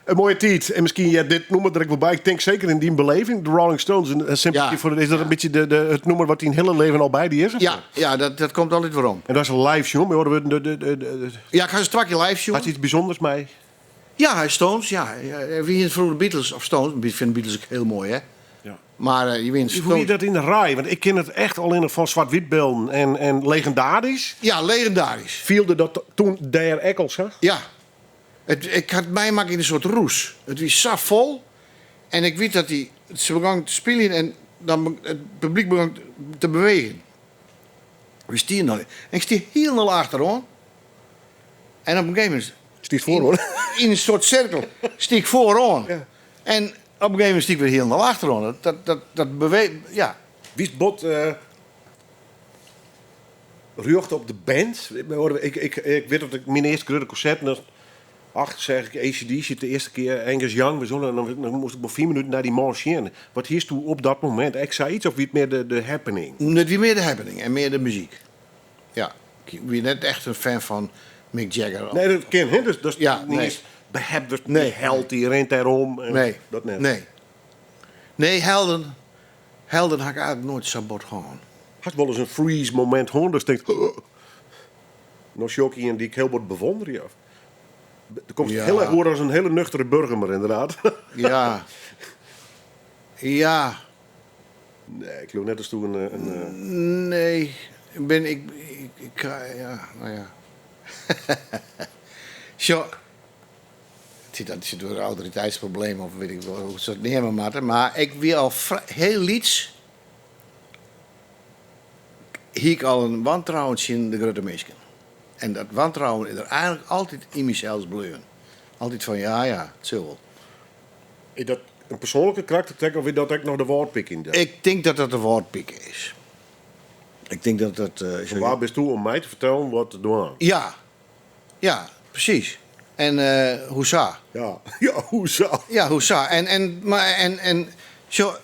In moaie tiid. En miskien heart dit nûmer der ek wol by. Ik tink seker yn dyn beleving, de Rolling Stones, in sympathie Ja. foar is dat in bytsje de, de, it nûmer wat dyn hiele leven al by dy is? of Ja, net? ja dat, dat komt altyd werom. En dat is in live show, maar de, de, de, de, de, Ja, ik ha se twa kear live sjoen. hat iets bysûnders mei? Ja, Stones, ja. Ja, Wie het vroeger de Beatles of Stones? Ik vind de Beatles ook heel mooi, hè? Ja. Maar eh, je wint Hoe Stones. wie dat in de rij? Want ik ken het echt alleen nog van zwart-wit beelden en, en legendarisch. Ja, legendarisch. Vielde dat toen DR Eccles, hè? Ja. Het, ik had mij maken in een soort roes. Het was zo vol. En ik weet dat die, ze begon te spelen en dan be- het publiek begon te bewegen. We stien al. En ik stier heel achterom. En op een gegeven moment Stiet voor, hoor. in een soort cirkel stiek ik vooraan. Ja. En op een gegeven moment stiek ik weer helemaal achterom. Dat, dat, dat, dat beweegt, ja. Wie is bot eh rjocht op de band? Ik, ik, ik weet dat ik mijn eerste grote concert, en dan, ach, zeg ik, ACDC de eerste keer, Angus Young, we zullen, dan, dan moest ik maar 4 minuten naar die man zien. Wat hier toe op dat moment? Ik zei iets of wie het meer de, de happening? Net wie meer de happening en meer de muziek. Ja, ik ben net echt een fan van Mick Jagger. Nee, dat ken hè? Dus, dus Ja, niet nee. eens behept, dus Nee. die held die rent daarom. En nee. Dat net. Nee. Nee, helden, helden had ik eigenlijk nooit zo bot gaan. Had wel eens een freeze moment hoor, dus denkt, oh. Nou, Sjokkie en die ik heel wat bewonder je. Er komt Ja. heel erg hoor als een hele nuchtere burger, inderdaad. Ja. ja. Nee, ik loop net als toen een, een, eh, Nee. Ik ben, ik, ik, ik, ja, nou ja. Zo. Het zit, dat zit door een autoriteitsprobleem of weet ik wel hoe ze dat nemen, maar, maar ik wil al heel iets. Hier ik al een wantrouwen in de grote mensen. En dat wantrouwen is er eigenlijk altijd in mezelf blijven. Altijd van ja, ja, het zal wel. Is dat een persoonlijke karaktertrek of is dat ook nog de woordpik in? dat? Ik denk dat dat de woordpiek is. Ik denk dat dat. eh, Waar bist u om mij te vertellen wat te doen? Ja, ja, precies. En eh hoeza. Ja, ja hoe zo? Ja, hoeza. En, en, maar, en, en zo,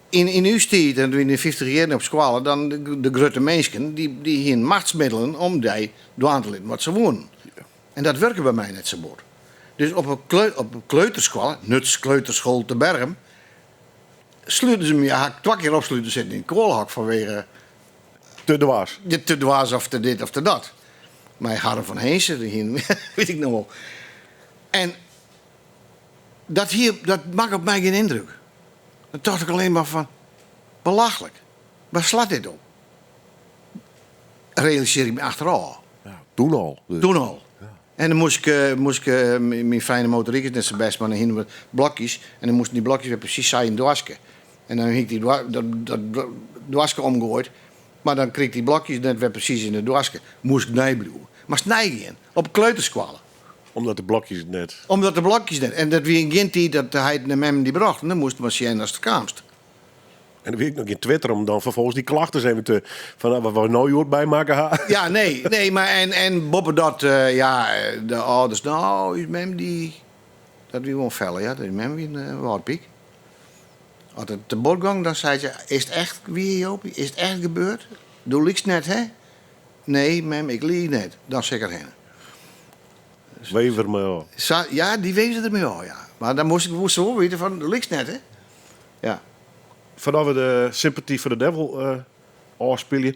in, in uw tijd, en in de 50 jaar op school, dan de, de grote mensen, die, die hier machtsmiddelen om die door aan te laten wat ze wonen. En dat werkte bij mij net zo goed. Dus op een, kleu, op een kleuterschool, Nuts Kleuterschool te Bergen, sluiten ze me, ja, ik twee keer opsluiten zitten in het koolhok vanwege Te dwaas. dit te dwaas of te dit of te dat. Maar Harm van Heensen, die weet ik nog wel. En dat hier, dat maakt op mij geen indruk. Dan dacht ik alleen maar van, belachelijk. Waar slaat dit op? Realiseer ik me achteraf. Ja, toen al. Dus. Toen al. En dan moest ik, eh, moest ik eh, mijn mijn fijne motoriek is net zo best, maar dan hingen we blokjes. En dan moesten die blokjes weer precies saai in dwaske. En dan hing ik die dwa dat, dat dwaske omgooid. Maar dan kreeg ik die blokjes net weer precies in de dwaske. Moest ik nijbloeien. Maar snijden op kleuterskwallen. Omdat de blokjes net. Omdat de blokjes net. En dat wie een kind die dat hij het naar hem die bracht. En dan moest maar zien als het kamst. En dan weet ik nog in Twitter om dan vervolgens die klachten eens even te. Van nou, wat we nou hoort bij maken. ha. Ja, nee, nee, maar en, en boppen dat, eh, ja, de ouders, nou, is mem die, dat wie wel felle, ja, dat is mem wie een uh, woordpiek. Als het te bord ging, dan zei ze, is het echt wie, Jopie? Is het echt gebeurd? Doe lieks net, hè? Nee, mem, ik lieg net. Dan zeg ik erheen. Wever me al. Ja, die wezen ermee al, ja. Maar dan moest ik moest ze wel weten van, doe lieks net, hè? Ja. Vanaf we de Sympathy for the Devil eh afspelen.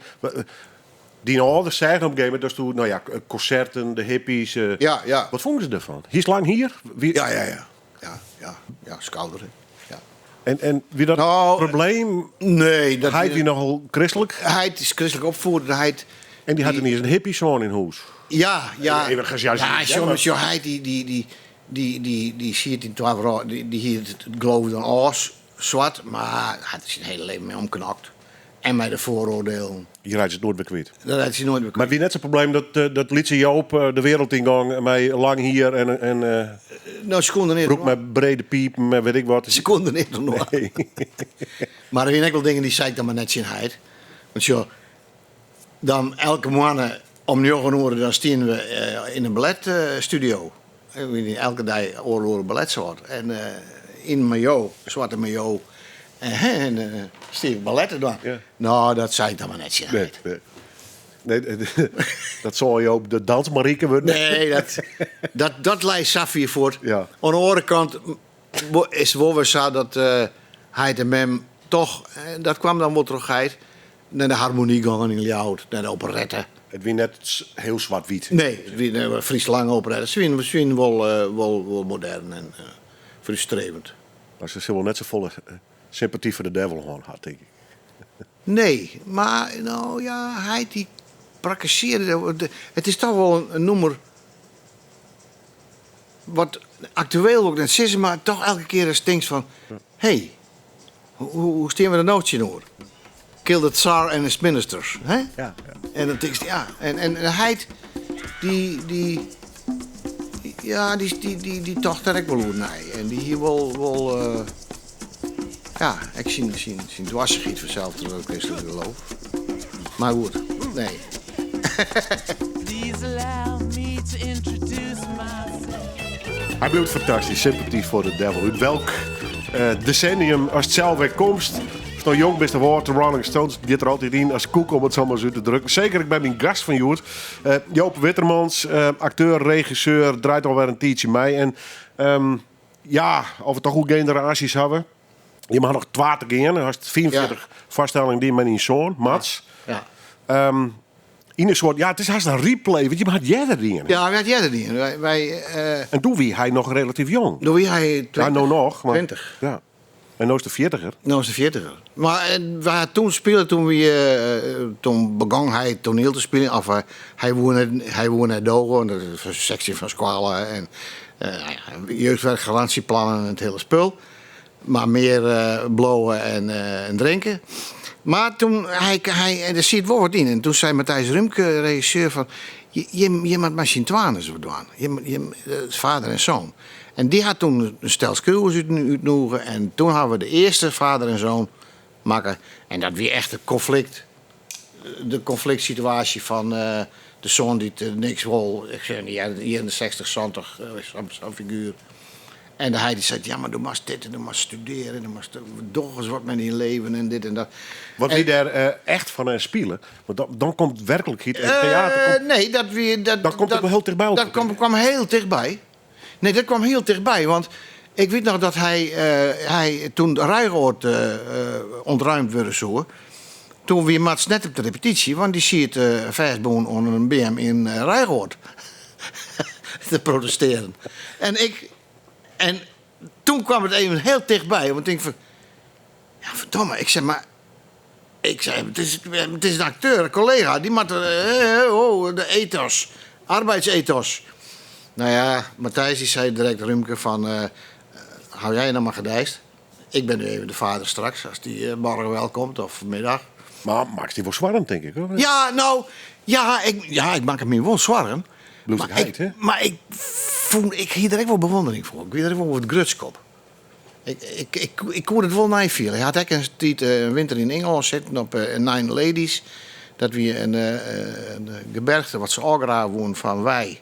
Die ouders zeiden op een gegeven moment, dat toen, nou ja, concerten, de hippies. eh, Ja, ja. Wat vonden ze ervan? Hier is lang hier. Wie, Ja, ja, ja. Ja, ja, ja, schouder, hè. Ja. En, en wie dat Nou, probleem, Nee, dat... hij die nogal christelijk. Hij is christelijk opvoeder. Hij En die had er niet eens een hippie zoon in huis. Ja, ja. Even gechargeerd, Ja, ja, zo, maar- zo, hij die, die, die, die, die, die ziet in twaalf die, die hier het geloof dan als zwart, maar hij had zijn hele leven mee omknakt. En met de vooroordelen. Hier rijdt ze het nooit meer kwijt. Dat had hij nooit meer Maar wie net zo'n probleem dat, eh, dat liet ze Joop eh, de wereld ingang mij lang hier en, en eh, Nou, ze konden niet. broek met brede piep, met weet ik wat. Ze konden niet nog. Nee. Maar er zijn ook wel dingen die zei ik dan maar net zien heid. Want zo, dan elke maand om 9 uur dan staan we eh, in een balletstudio. Elke dag oorlog balletsoort. En eh, in maillot, zwarte maillot. En, en eh, Steve ballet te doen. Ja. Nou, dat zei ik dan maar net zien Nee, heid. nee. Nee, dat soe Joop de dansmarieke wurde. Nee, dat, dat, dat leit sa fier fuort. Ja. Oan de oare kant is it wol wer sa dat uh, heit en mem toch, dat kwam dan wol troch heit, nei de harmonie gongen yn Ljouwert, nei de operette. It wie net hiel swart-wyt. Nee, it wie in Frysk lang operette. Se wienen, se wienen wol, uh, wol, wol modern en uh, vooruitstrevend. Mar se sille wol net safolle sympaty foar de devil hân ha, tink ik. Nee, mar no ja, heit dy prakkesearde. It is toch wol in nûmer wat aktueel wol ik net sizze, mar toch elke kear ast tinkst fan, hé, hoe, hoe steane we der no tsjinoer? Kill the Tsar and his ministers. Hè? Ja, ja. En dan tinkst, ja, en, en, en heit, dy, dy, ja, dy, dy, dy, dy tocht der ek wol oer nei. En dy hie wol, wol uh, ja, ek syn, syn, syn dwarsichheid fansels troch it kristlik geloof. Mar goed, nee. Please allow me to introduce myself. Hy bliuwt fantastysk, Sympathy for the Devil. Ut welk uh, desennium ast sels wer komst, ast noch jong bist of âld, de Rolling Stones giet der altyd yn as koek om it sa mar út te drukken. Seker ek by myn gast fan hjoed, uh, Joop Wittermans, uh, akteur, regisseur, draait alwer in tiidsje mei. En um, ja, oft we toch oer generaasjes hawwe. Je ha noch twa te gean. Hast 45 Ja. foarstellingen dien mei dyn soan, Mats. Ja. Um, yn in soart, ja, it is hast in replay, want je ha it earder dien. Ja, wy ha it earder dien. Wy, wy, uh, En doe wie hy noch relatyf jong. Doe wie hy 20. Ja, no noch. Mar, 20. Ja. En no is de fjirtiger. No is de fjirtiger. Mar wy ha toen spile, toen, wie, uh, toen begûn hy toaniel te spyljen. Of uh, hy woe net, hy woe net doge, want dat is seksje fan skoalle en uh, jeugdwerkgarantieplannen en it hiele spul. Mar mear uh, blowen en, uh, en drinken. Mar toen, hy, hy, en der siet wol wat yn. En toen sei Matthijs Rümke, regisseur, fan... Je, je, je moat mei syn twaen ris wat dwaan. Je, je, vader en zoon. En dy hat toen in stel skriuwers út, útnûge. En toen hawwe we de earste vader en zoon makke. En dat wie echt it konflikt. De konfliktsituaasje fan uh, de soan dy't uh, niks wol. Ik sei, ja, jierren 60, 70, uh, sa'n figuer. En de heit dy sei, ja, mar do moatst dit en do moatst studearje en do moatst doch ris wat mei dyn leven en dit en dat. Wat wie dêr uh, echt fan en spile? Want dan, dan komt werklikheid en theater. Komt, nee, dat wie. Dat, dat komt dat, hiel tichtby. Dat kwam, kwam hiel tichtby. Nee, dat kwam hiel tichtby. Want ik wit noch dat hy, uh, hy toen Ruigoord uh, ûntrûme wurde soe. Toen wie Mats net op de repetysje, want dy siet uh, fêstbûn oan in beam yn uh, Ruigoord te protestearjen. En ik. En toen kwam it even hiel tichtby. Want ik tink fan. Ja, ferdomme, ik sei mar. Ik sei, it is, it is in akteur, in kollega, dy moat uh, oh, de ethos, arbeidsethos. Nou ja, Matthijs dy sei direkt Rümke fan, uh, hou jij nou mar gedijst. Ik bin nu even de vader straks, as dy morgen wel komt of vanmiddag. Mar makkest dy wol soargen, tink ik. Hoor. Ja, no, ja, ik, ja, ik makke my wol soargen. Bliuwst Mar heit, ik, hè? mar ik fûn, ik hie der ek wol bewûndering foar. Ik wie der ek wol wat grutsk op. Ik, ik, ik, ik koe it wol neifiele. Hy hat ek in tiid in winter yn Ingelân sitten op uh, Nine Ladies. Dat wie in, uh, in geberchte wat se ôfgraven woene fan wei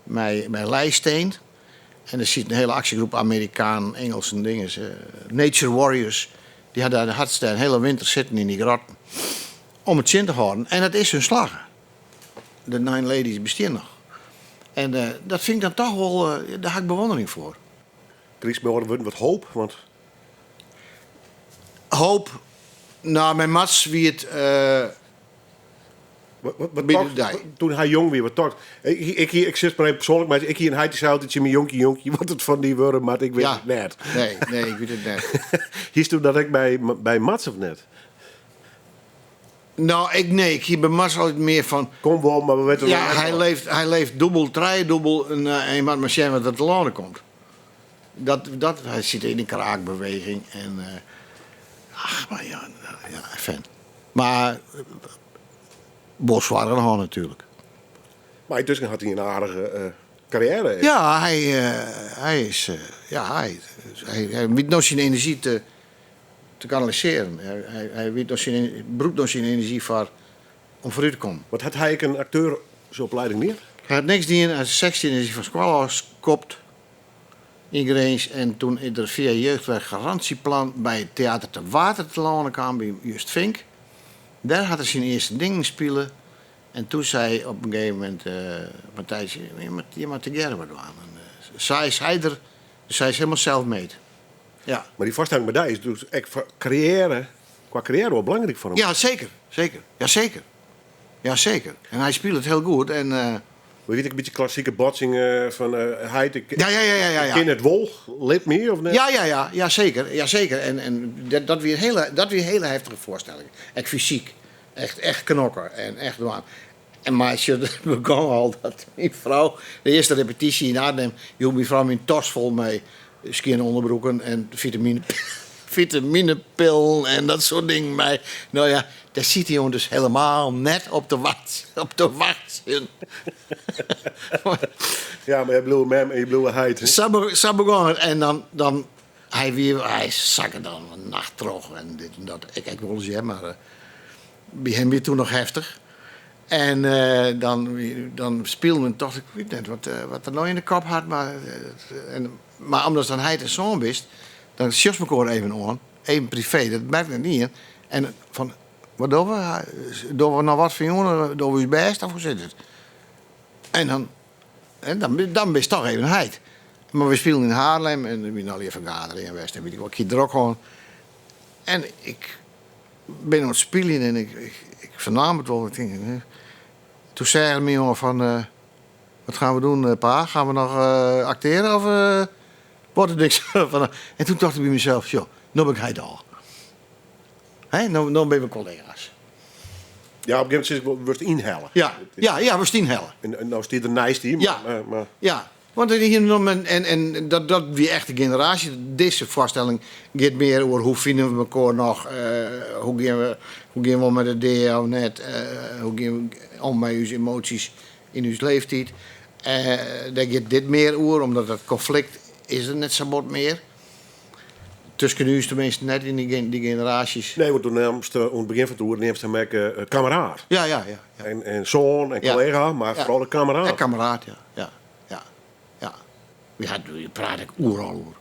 mei, mei leisteen. En der siet in hiele aksjegroep Amerikanen, Ingelsen, dingen, Nature Warriors. Dy ha dêr hartstikke in hiele winter sitten yn dy grotten om it tsjin te hâlden. En dat is hun slagge. De Nine Ladies bestean noch. En uh, dat fyn ik dan toch wol, uh, dêr ha ik bewûndering foar. Chris, mei oare wurden wat hoop, want Hoop, no, mei Mats wie it. Uh, wat, wat, wat By de tocht- dei. toen hy jong wie, wat tocht? Ik, ik, ik, ik sis mar even persoanlik, mar ik hie in heit dy sei altyd tsjin my jonkje, jonkje, wat it fan dy wurde moat, ik wit ja. it net. Nee, nee, ik wit it net. Hiesto dat ek by, by Mats of net? No, ik, nee, ik hie by Mats altyd mear fan. Kom wol, mar we witte Ja, noch net hy wat. leeft, hy leeft dûbel, trijedûbel en, uh, en je moat mar sjen wat der telâne komt. Dat, dat, hy sit yn de kraakbeweging en. Uh, ach, mar ja, ja, fan. Mar wol soargen hân natuerlik. Mar yntusken hat hy in aardige uh, karriêre. Ja, hy, uh, hy is. Uh, ja, hy, hy, hy wit no syn enerzjy te, te kanalisearjen. Hy, hy, hy wit no syn, brûkt no syn enerzjy foar om foarút te kommen. Want hat hy ek in akteursopleiding mear? Hy hat niks dien. Hy is 16 is hy fan skoalle ôfskopt yn Grins. En toen is er fia jeugdwerkgarantieplan by it Theater te Water telâne kaam by Just Vink. Dêr hat er syn earste dingen spile. En toen sei op in gegeven momint Matthijs, je moat tegearre wat dwaan. En sa is hy der, sy is helemaal self-made. Ja. Mar dy foarstelling mei dy is dus ek foar karriêre, kwa karriêre wol belangryk foar him. Ja, seker, seker. Ja, seker. Ja, seker. En hy spilet hiel goed en. Maar wie it ek in bytsje klassike botsing fan heit, ik Ja, ja, ja, ja, ja, ja. kin it wol, lit my of net? Ja, ja, ja, ja, seker. Ja, seker. En, en dat, dat wie in hiele, dat wie in hiele heftige foarstelling. Ek fysyk. Echt, echt knokke en echt dwaan. En mar sjoch, it begûn al dat myn frou, de earste repetysje yn Arnhem, joech myn frou my in tas fol mei skjinne ûnderbroeken en fitamine, fitaminepillen en dat soart dingen mei. No ja, dêr siet dy jonge dus helemaal net op te wachtsjen. Op te wachtsjen. Ja, mar je bliuwe mem en je bliuwe heit. hè? Sa, be- sa begûn it. En dan, dan hy wie, hy sakke dan in nacht troch en dit en dat. Ik ek wolris hear, mar eh, by him wie it toen noch heftich. En eh, dan, dan spilen we en tocht ik, ik wit net wat, eh, wat er no yn de kop hat, mar, eh, en, mar omdatst dan heit en soan bist, dan sjochst mekoar even oan, even privee, dat merkt net ien. En fan, wat dogge we? Dogge we noch wat foar jûn? Dogge we ús bêst of hoe sit it? En dan, en dan, dan bist toch even heit. Mar we spilen yn Haarlem en der wiene allegear fergaderingen west en wit ik wat, ik hie drok hân. En ik bin oan it spyljen en ik, ik, ik fernaam it wol. Ik tink, hè. Toen sei myn jonge fan, eh, wat gaan we doen, eh, pa? Gaan we noch eh, acteren of eh, wordt het niks? Van, en toen tocht ik by mysels, joh, no bin ik heit al. Hè, no, no binne we kollega's. Ja, op in gegeven momint wurdst ynhelle. Ja, ja, ja, wurdst ynhelle. En, en no stiet er neist dy, Ja. mar Ja, want hier nog en, en, en dat, dat wie echt de generaasje. Dizze foarstelling giet mear oer hoe fine we mekoar noch, eh, hoe, gean we, hoe gean we om mei de dea of net, eh, hoe gean we om mei ús emoasjes yn ús leeftiid. Eh, dêr giet dit mear oer, omdat dat konflikt is der net sa bot mear. Tusken ús teminsten net yn dy, dy generaasjes. Nee, want do neamst oan it begjin fan it oer neamst him ek eh, kammeraat. Ja, ja, ja. ja. En, en soan en Ja. kollega, mar Ja. foaral de kammeraat. Ja, kammeraat, ja. Ja, ja, ja. We had, we praat ik oeral oer.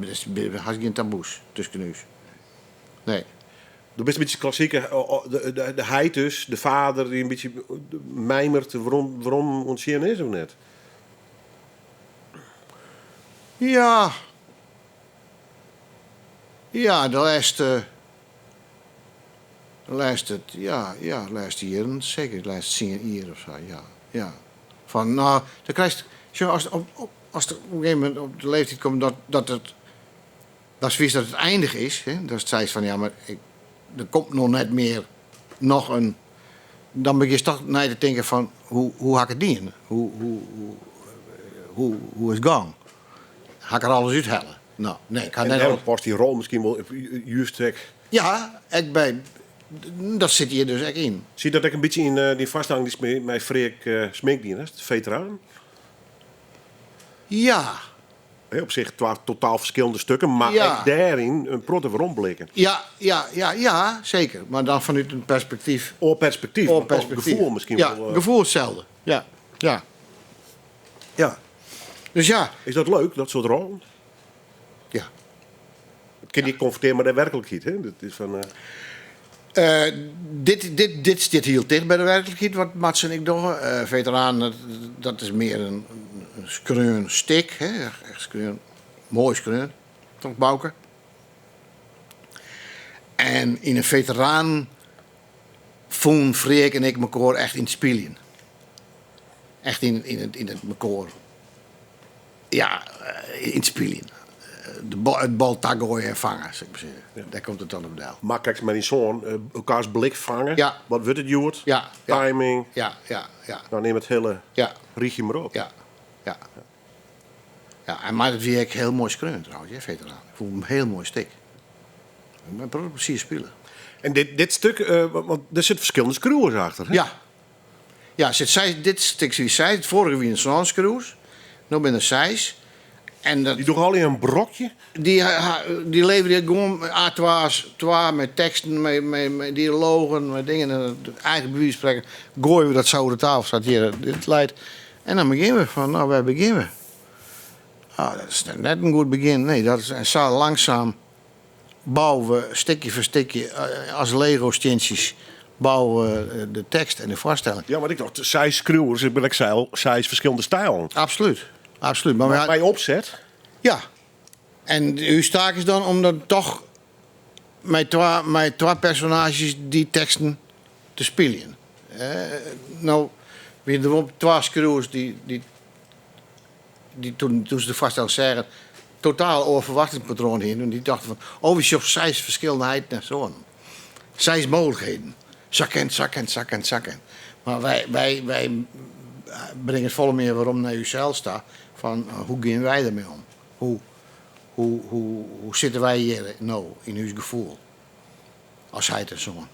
Der is hast gjin taboes tusken ús. Nee. Do bist in bytsje klassike, de, de, de heit dus, de vader dy't in bytsje mijmert werom, werom oan it sjen is of net? Ja. Ja, de lêste. De lêste, ja, ja, de lêste jierren, seker, de lêste tsien jier of sa, ja. Ja. Fan, no, dan krijst, sjoch, as, op, op, as op in gegeven momint op de leeftiid komt dat, dat it, datst witst dat it eindich is, hè, datst seist fan, ja, mar ik, der komt noch net mear noch in, dan begjinst toch nei te tinken fan, hoe, hoe ha ik it dien? Hoe, hoe, hoe, hoe, hoe is it gong? Ha ik der alles úthelle? No, nee, ik ha En net dêrom alles. past dy rol miskien wol just ek. Ja, ek by, dat sit hjir dus ek yn. Sit dat ek in bytsje yn eh, dy foarstelling dy'tst mei, mei Freark eh, Smink dien hast, Veteraan? Ja, Hè, op sich twa totaal ferskillende stikken, mar Ja. ek dêryn in protte weromblikken. ja, ja, ja, ja, seker. Mar dan fanút in perspektyf. Oar perspektyf, Oar mar toch perspektyf. gefoel miskien Ja, wol. eh, gefoel itselde. Ja, ja. Ja. Dus ja. Is dat leuk, dat soart rollen? Ja. It kin dy konfrontearje mei de werklikheid, hè? Dat is fan, eh, Eh, dit, dit, dit stiet hiel ticht by de werklikheid, wat Mats en ik dogge. Eh, Veteraan, dat, dat is mear in, in skreaun stik. Hè? Echt skreaun, moai skreaun, troch Bouke. En yn in Veteraan fûnen Freark en ik mekoar echt yn it spyljen. Echt yn, yn, it, yn it mekoar. Ja, eh, yn it spyljen. De bal, it bal tagoaie en fange, sil ik mar sizze. Dêr komt it dan op del. Mar krekt mei dyn soan, eh, elkaars blik fange. Ja. Wat wurdt it hjoed? Ja, ja. Timing. Ja, ja, ja. Dan nim it hiele Ja. rychje mar op. Ja, ja. Ja, en mar dat wie ek hiel moai skreaun trouwens, hè, Veteraan. Ik fûn him hiel moai stik. Ik ben presys spile. En dit, dit stik, eh, want want der sitte ferskillende skriuwers achter. Hè? Ja. Ja, sit seis, dit stik wie seis, it foarige wiene sân skriuwers. No binne der seis. En dat, Dy dogge allegear in brokje. dy, ha- dy leverje gewoan A2's, twa mei teksten, mei, mei, mei dialogen, mei dingen. En dat, eigentlik by wize fan sprekken goaie we dat sa oer de tafel, sa't hjir dit leit. En dan begjinne we fan, no, wêr begjinne we? Ah, dat is net in goed begjin. Nee, dat is, en sa langsaam bouwe we stikje foar stikje, eh, as Lego-stientsjes, bouwe we de tekst en de foarstelling. Ja, want ik tocht, seis skriuwers, it binne ek seis ferskillende stylen. Absolút, absolút. Mar mei opset? Ja. En ús taak is dan om dan toch mei twa personaazjes dy teksten te spyljen. No wiene der wol twa skriuwers dy't toen se de foarstelling seagen totaal oar ferwachtingspatroan hiene. Dy tochten fan, oh, wy sjogge seis ferskillende heiten en soanen. Seis mooglikheden. Sa kin, sa kin, sa kin, sa kin. Mar wy bringe it folle mear werom nei ússels ta fan hoe gean wy dermei om? Hoe sitte wy hjir no yn ús gefoel as heit en soan?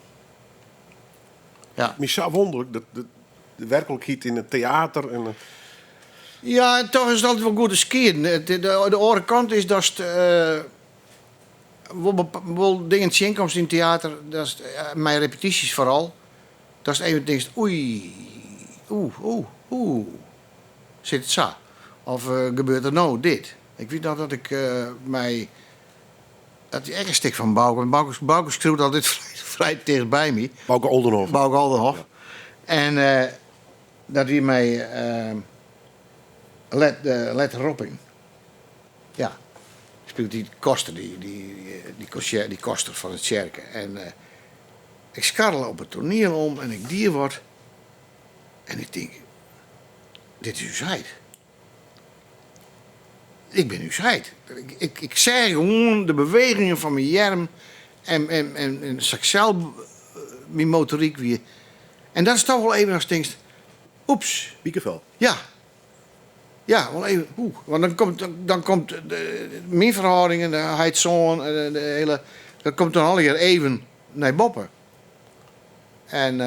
Ja. My sa wonderlik dat de werklikheid yn it teater en. Ja, en toch is it altyd wol goed te skieden. De oare kant is datst wol dingen tsjinkomst yn it teater, datst, mei repetysjes foaral, datst even tinkst, oei, oeh, oeh, oeh, sit it sa? Of gebeurt der no dit? Ik wit noch dat ik mei, dat is ek in stik fan Bauke, want Bauke skriuwt altyd frij ticht by my. Bauke Oldenhof. Bauke Oldenhof. En dat wie mei Let, Let Ropping. Ja, spilet dy koster, dy koster fan de tsjerke. En ik skarrele op it toaniel om en ik die wat. En ik tink, dit is ús heit. Ik bin ús heit. Ik seach gewoan de bewegingen fan myn earm en sa't ik sels myn motoryk wie. En dat is toch wol even ast tinkst, oeps. Pikefel. Ja. Ja, wol even, oeh. Want dan komt, dan komt de, myn ferhâldingen, de heit-soan, de hele, dat komt dan allegear even nei boppe. En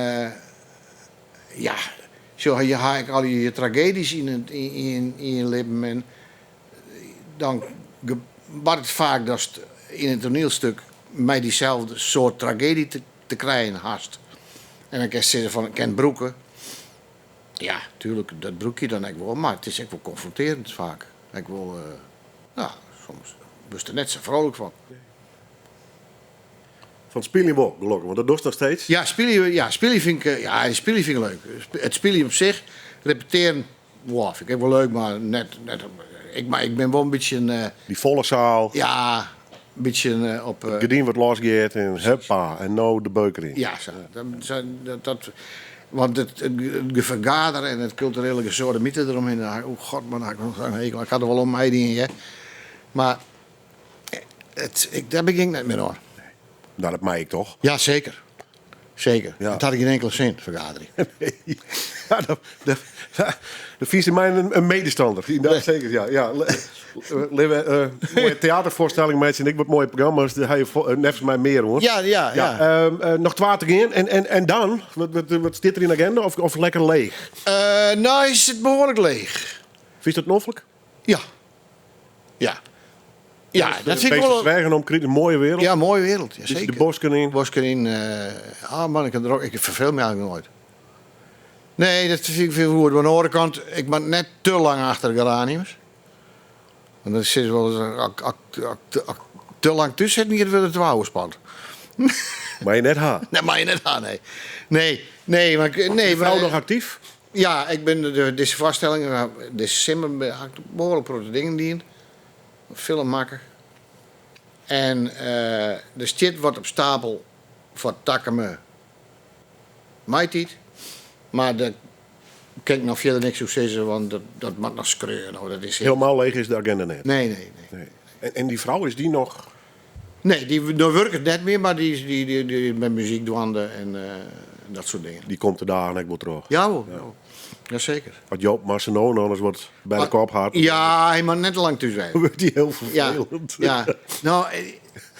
ja, sjoch, je ha ek al je tragedys yn je libben en dan bart it faak datst yn in toanielstuk mei dyselde soart tragedy te krijen hast. En dan kinst sizze fan ik kin it brûke. Ja, tuerlik, dat brûke je dan ek wol, mar it is ek wol konfrontearjend faak. Ek wol, no, soms wurdst der net sa vrolijk fan. Fan it spyljen wol, gelokkich, want dat dochst noch steeds. Ja, spylje, ja, spylje fyn ik, ja, spylje fyn ik leuk. It spyljen op sich, repetearen, wow, fyn ik ek wol leuk, mar net, net, ik, mar ik bin wol in bytsje in. Dy folle saal. Ja, in bytsje op. It gerdyn wat los giet en huppa, en no de beuk deryn. Ja, sa, dat, dat, dat, want it, it fergader en it kulturele gesoademiter deromhinne, oh god man, ik ha der wol oan meidien, hear. Mar It, ik, dêr begjin ik net mear oan. No, dat mei ik toch? Ja, seker. Seker. Ja. Dat hat gjin inkele sin, fergaderje. Nee. Ja, dat fynst yn my in medestander. Ja, seker, ja. Ja. Litte we moaie teaterfoarstelling meitsje en ek wat moaie programma's. Dêr ha je neffens my mear oan. Ja, ja, ja. Ja, noch twa te gean. En dan? Wat stiet der yn de agenda? Of lekker leech? No, is it behoarlik leech. Fynst dat noflik? Ja. Ja. Ja, dat vind ik wel... Zwijgen om een mooie wereld. Ja, mooie wereld. Ja, zeker. De bosken in. Bosken in. Ah man, ik, er ook, ik verveel me eigenlijk nooit. Nee, dat vind ik veel goed. Maar aan de andere kant, ik ben net te lang achter de geraniums. Want dan zit wel eens, als te lang tussen zit, niet weer het wouwen spant. Maar je net haar. Nee, maar je net haar, nee. Nee, nee, maar ik, nee, Is vrouw maar, nog actief? Ja, ik ben de, deze voorstelling, nou, december had ik behoorlijk grote dingen dien. Film maken. En der stiet wat op stapel foar takomme maitiid. Mar dêr kin ik noch fierder niks oer sizze, want dat moat noch skreaun. Oh, dat is heel... Hielendal leech is de agenda net. Nee, nee, nee. Nee. En dy frou, is dy noch... Nee, dy no wurket net mear, mar dy is dy mei muzyk dwaande en dat soart dingen. Dy komt de dagen ek wol troch. Ja, wol. Ja. Jaseker. As Joop mar sa no en dan ris wat by de kop hat. Ja, hy moat net te lang thús wêze. Dan wurdt hy hiel ferfelend. Ja, ja. No,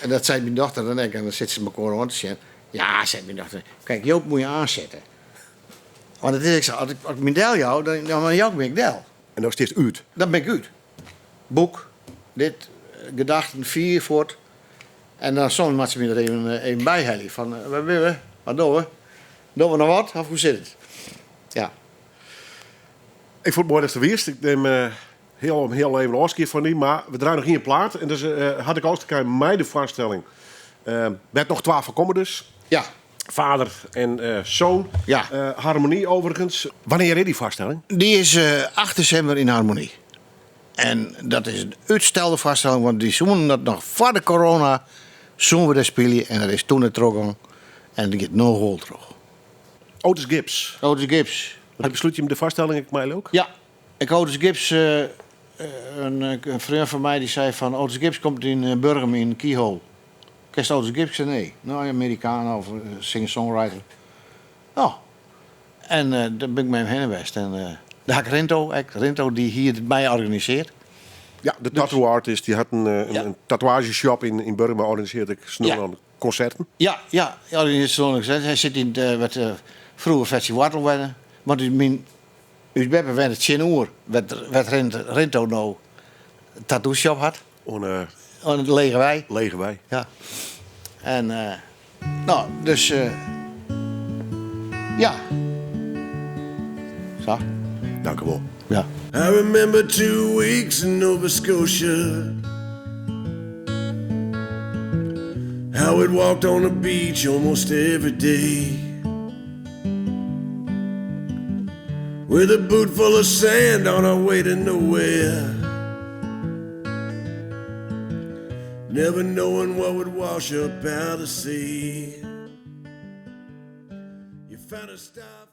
en dat seit myn dochter dan ek. En dan sit se mekoar oan te sjen. Ja, seit myn dochter. Kijk, Joop moet je aanzetten. Want it is ek sa, as ik my del jou, dan jou ik my ek del. En dan stiest út? Dan bin ik út. Boek, dit, gedachten, fier fuort. En dan soms moat se my der even by helje. Fan, wêr binne we? Wat dogge we? Dogge we noch wat? Of hoe sit it? Ja. Ik fûn it moai datst der wiest. Ik nim hiel, hiel even ôfskied fan dy, mar we draaie noch ien plaat. En dus had ik alles te krijen mei de foarstelling. Wêr't noch twa foar komme dus. Ja. Vader en zoon. Ja. Harmonie overigens. Wannear is dy foarstelling? Dy is 8 desimber yn Harmonie. En dat is in útstelde foarstelling, want dy soenen dat noch foar de corona soenen we dêr spylje en dat is toen net trochgong. En dat giet no wol troch. Otis Gibbs. Otis Gibbs. Want beslút jim de foarstelling ek mei leuk? Ja. Ik Otis Gibbs, in freon fan my dy sei fan Otis Gibbs komt yn Burgum yn Keyhole. Kenst Otis Gibbs? Ik sei nee. No, Amerikaan of singer-songwriter. No, en dêr bin ik mei him hinne west. En dêr ha ik Rinto ek. Rinto dy hie it mei organisearre. Ja, de tattoo artist dy hat in tatoeaazjeshop yn Burgum organisearre ek sneon konserten. Ja, ja, hy organisearret sneon konserten. Hy sit yn it, wat froeger Fetsie Wortel wenne. Want myn ús beppe wennet tsjinoer wêr't Rinto no tattoo shop hat. Oan de Oan de Legewei. Legewei. Ja. En no, dus ja. Sa. Dankewol. Ja. I remember 2 weeks in Nova Scotia. How we'd walked on the beach almost every day. With a boot full of sand on our way to nowhere. Never knowing what would wash up out of sea. You found a star.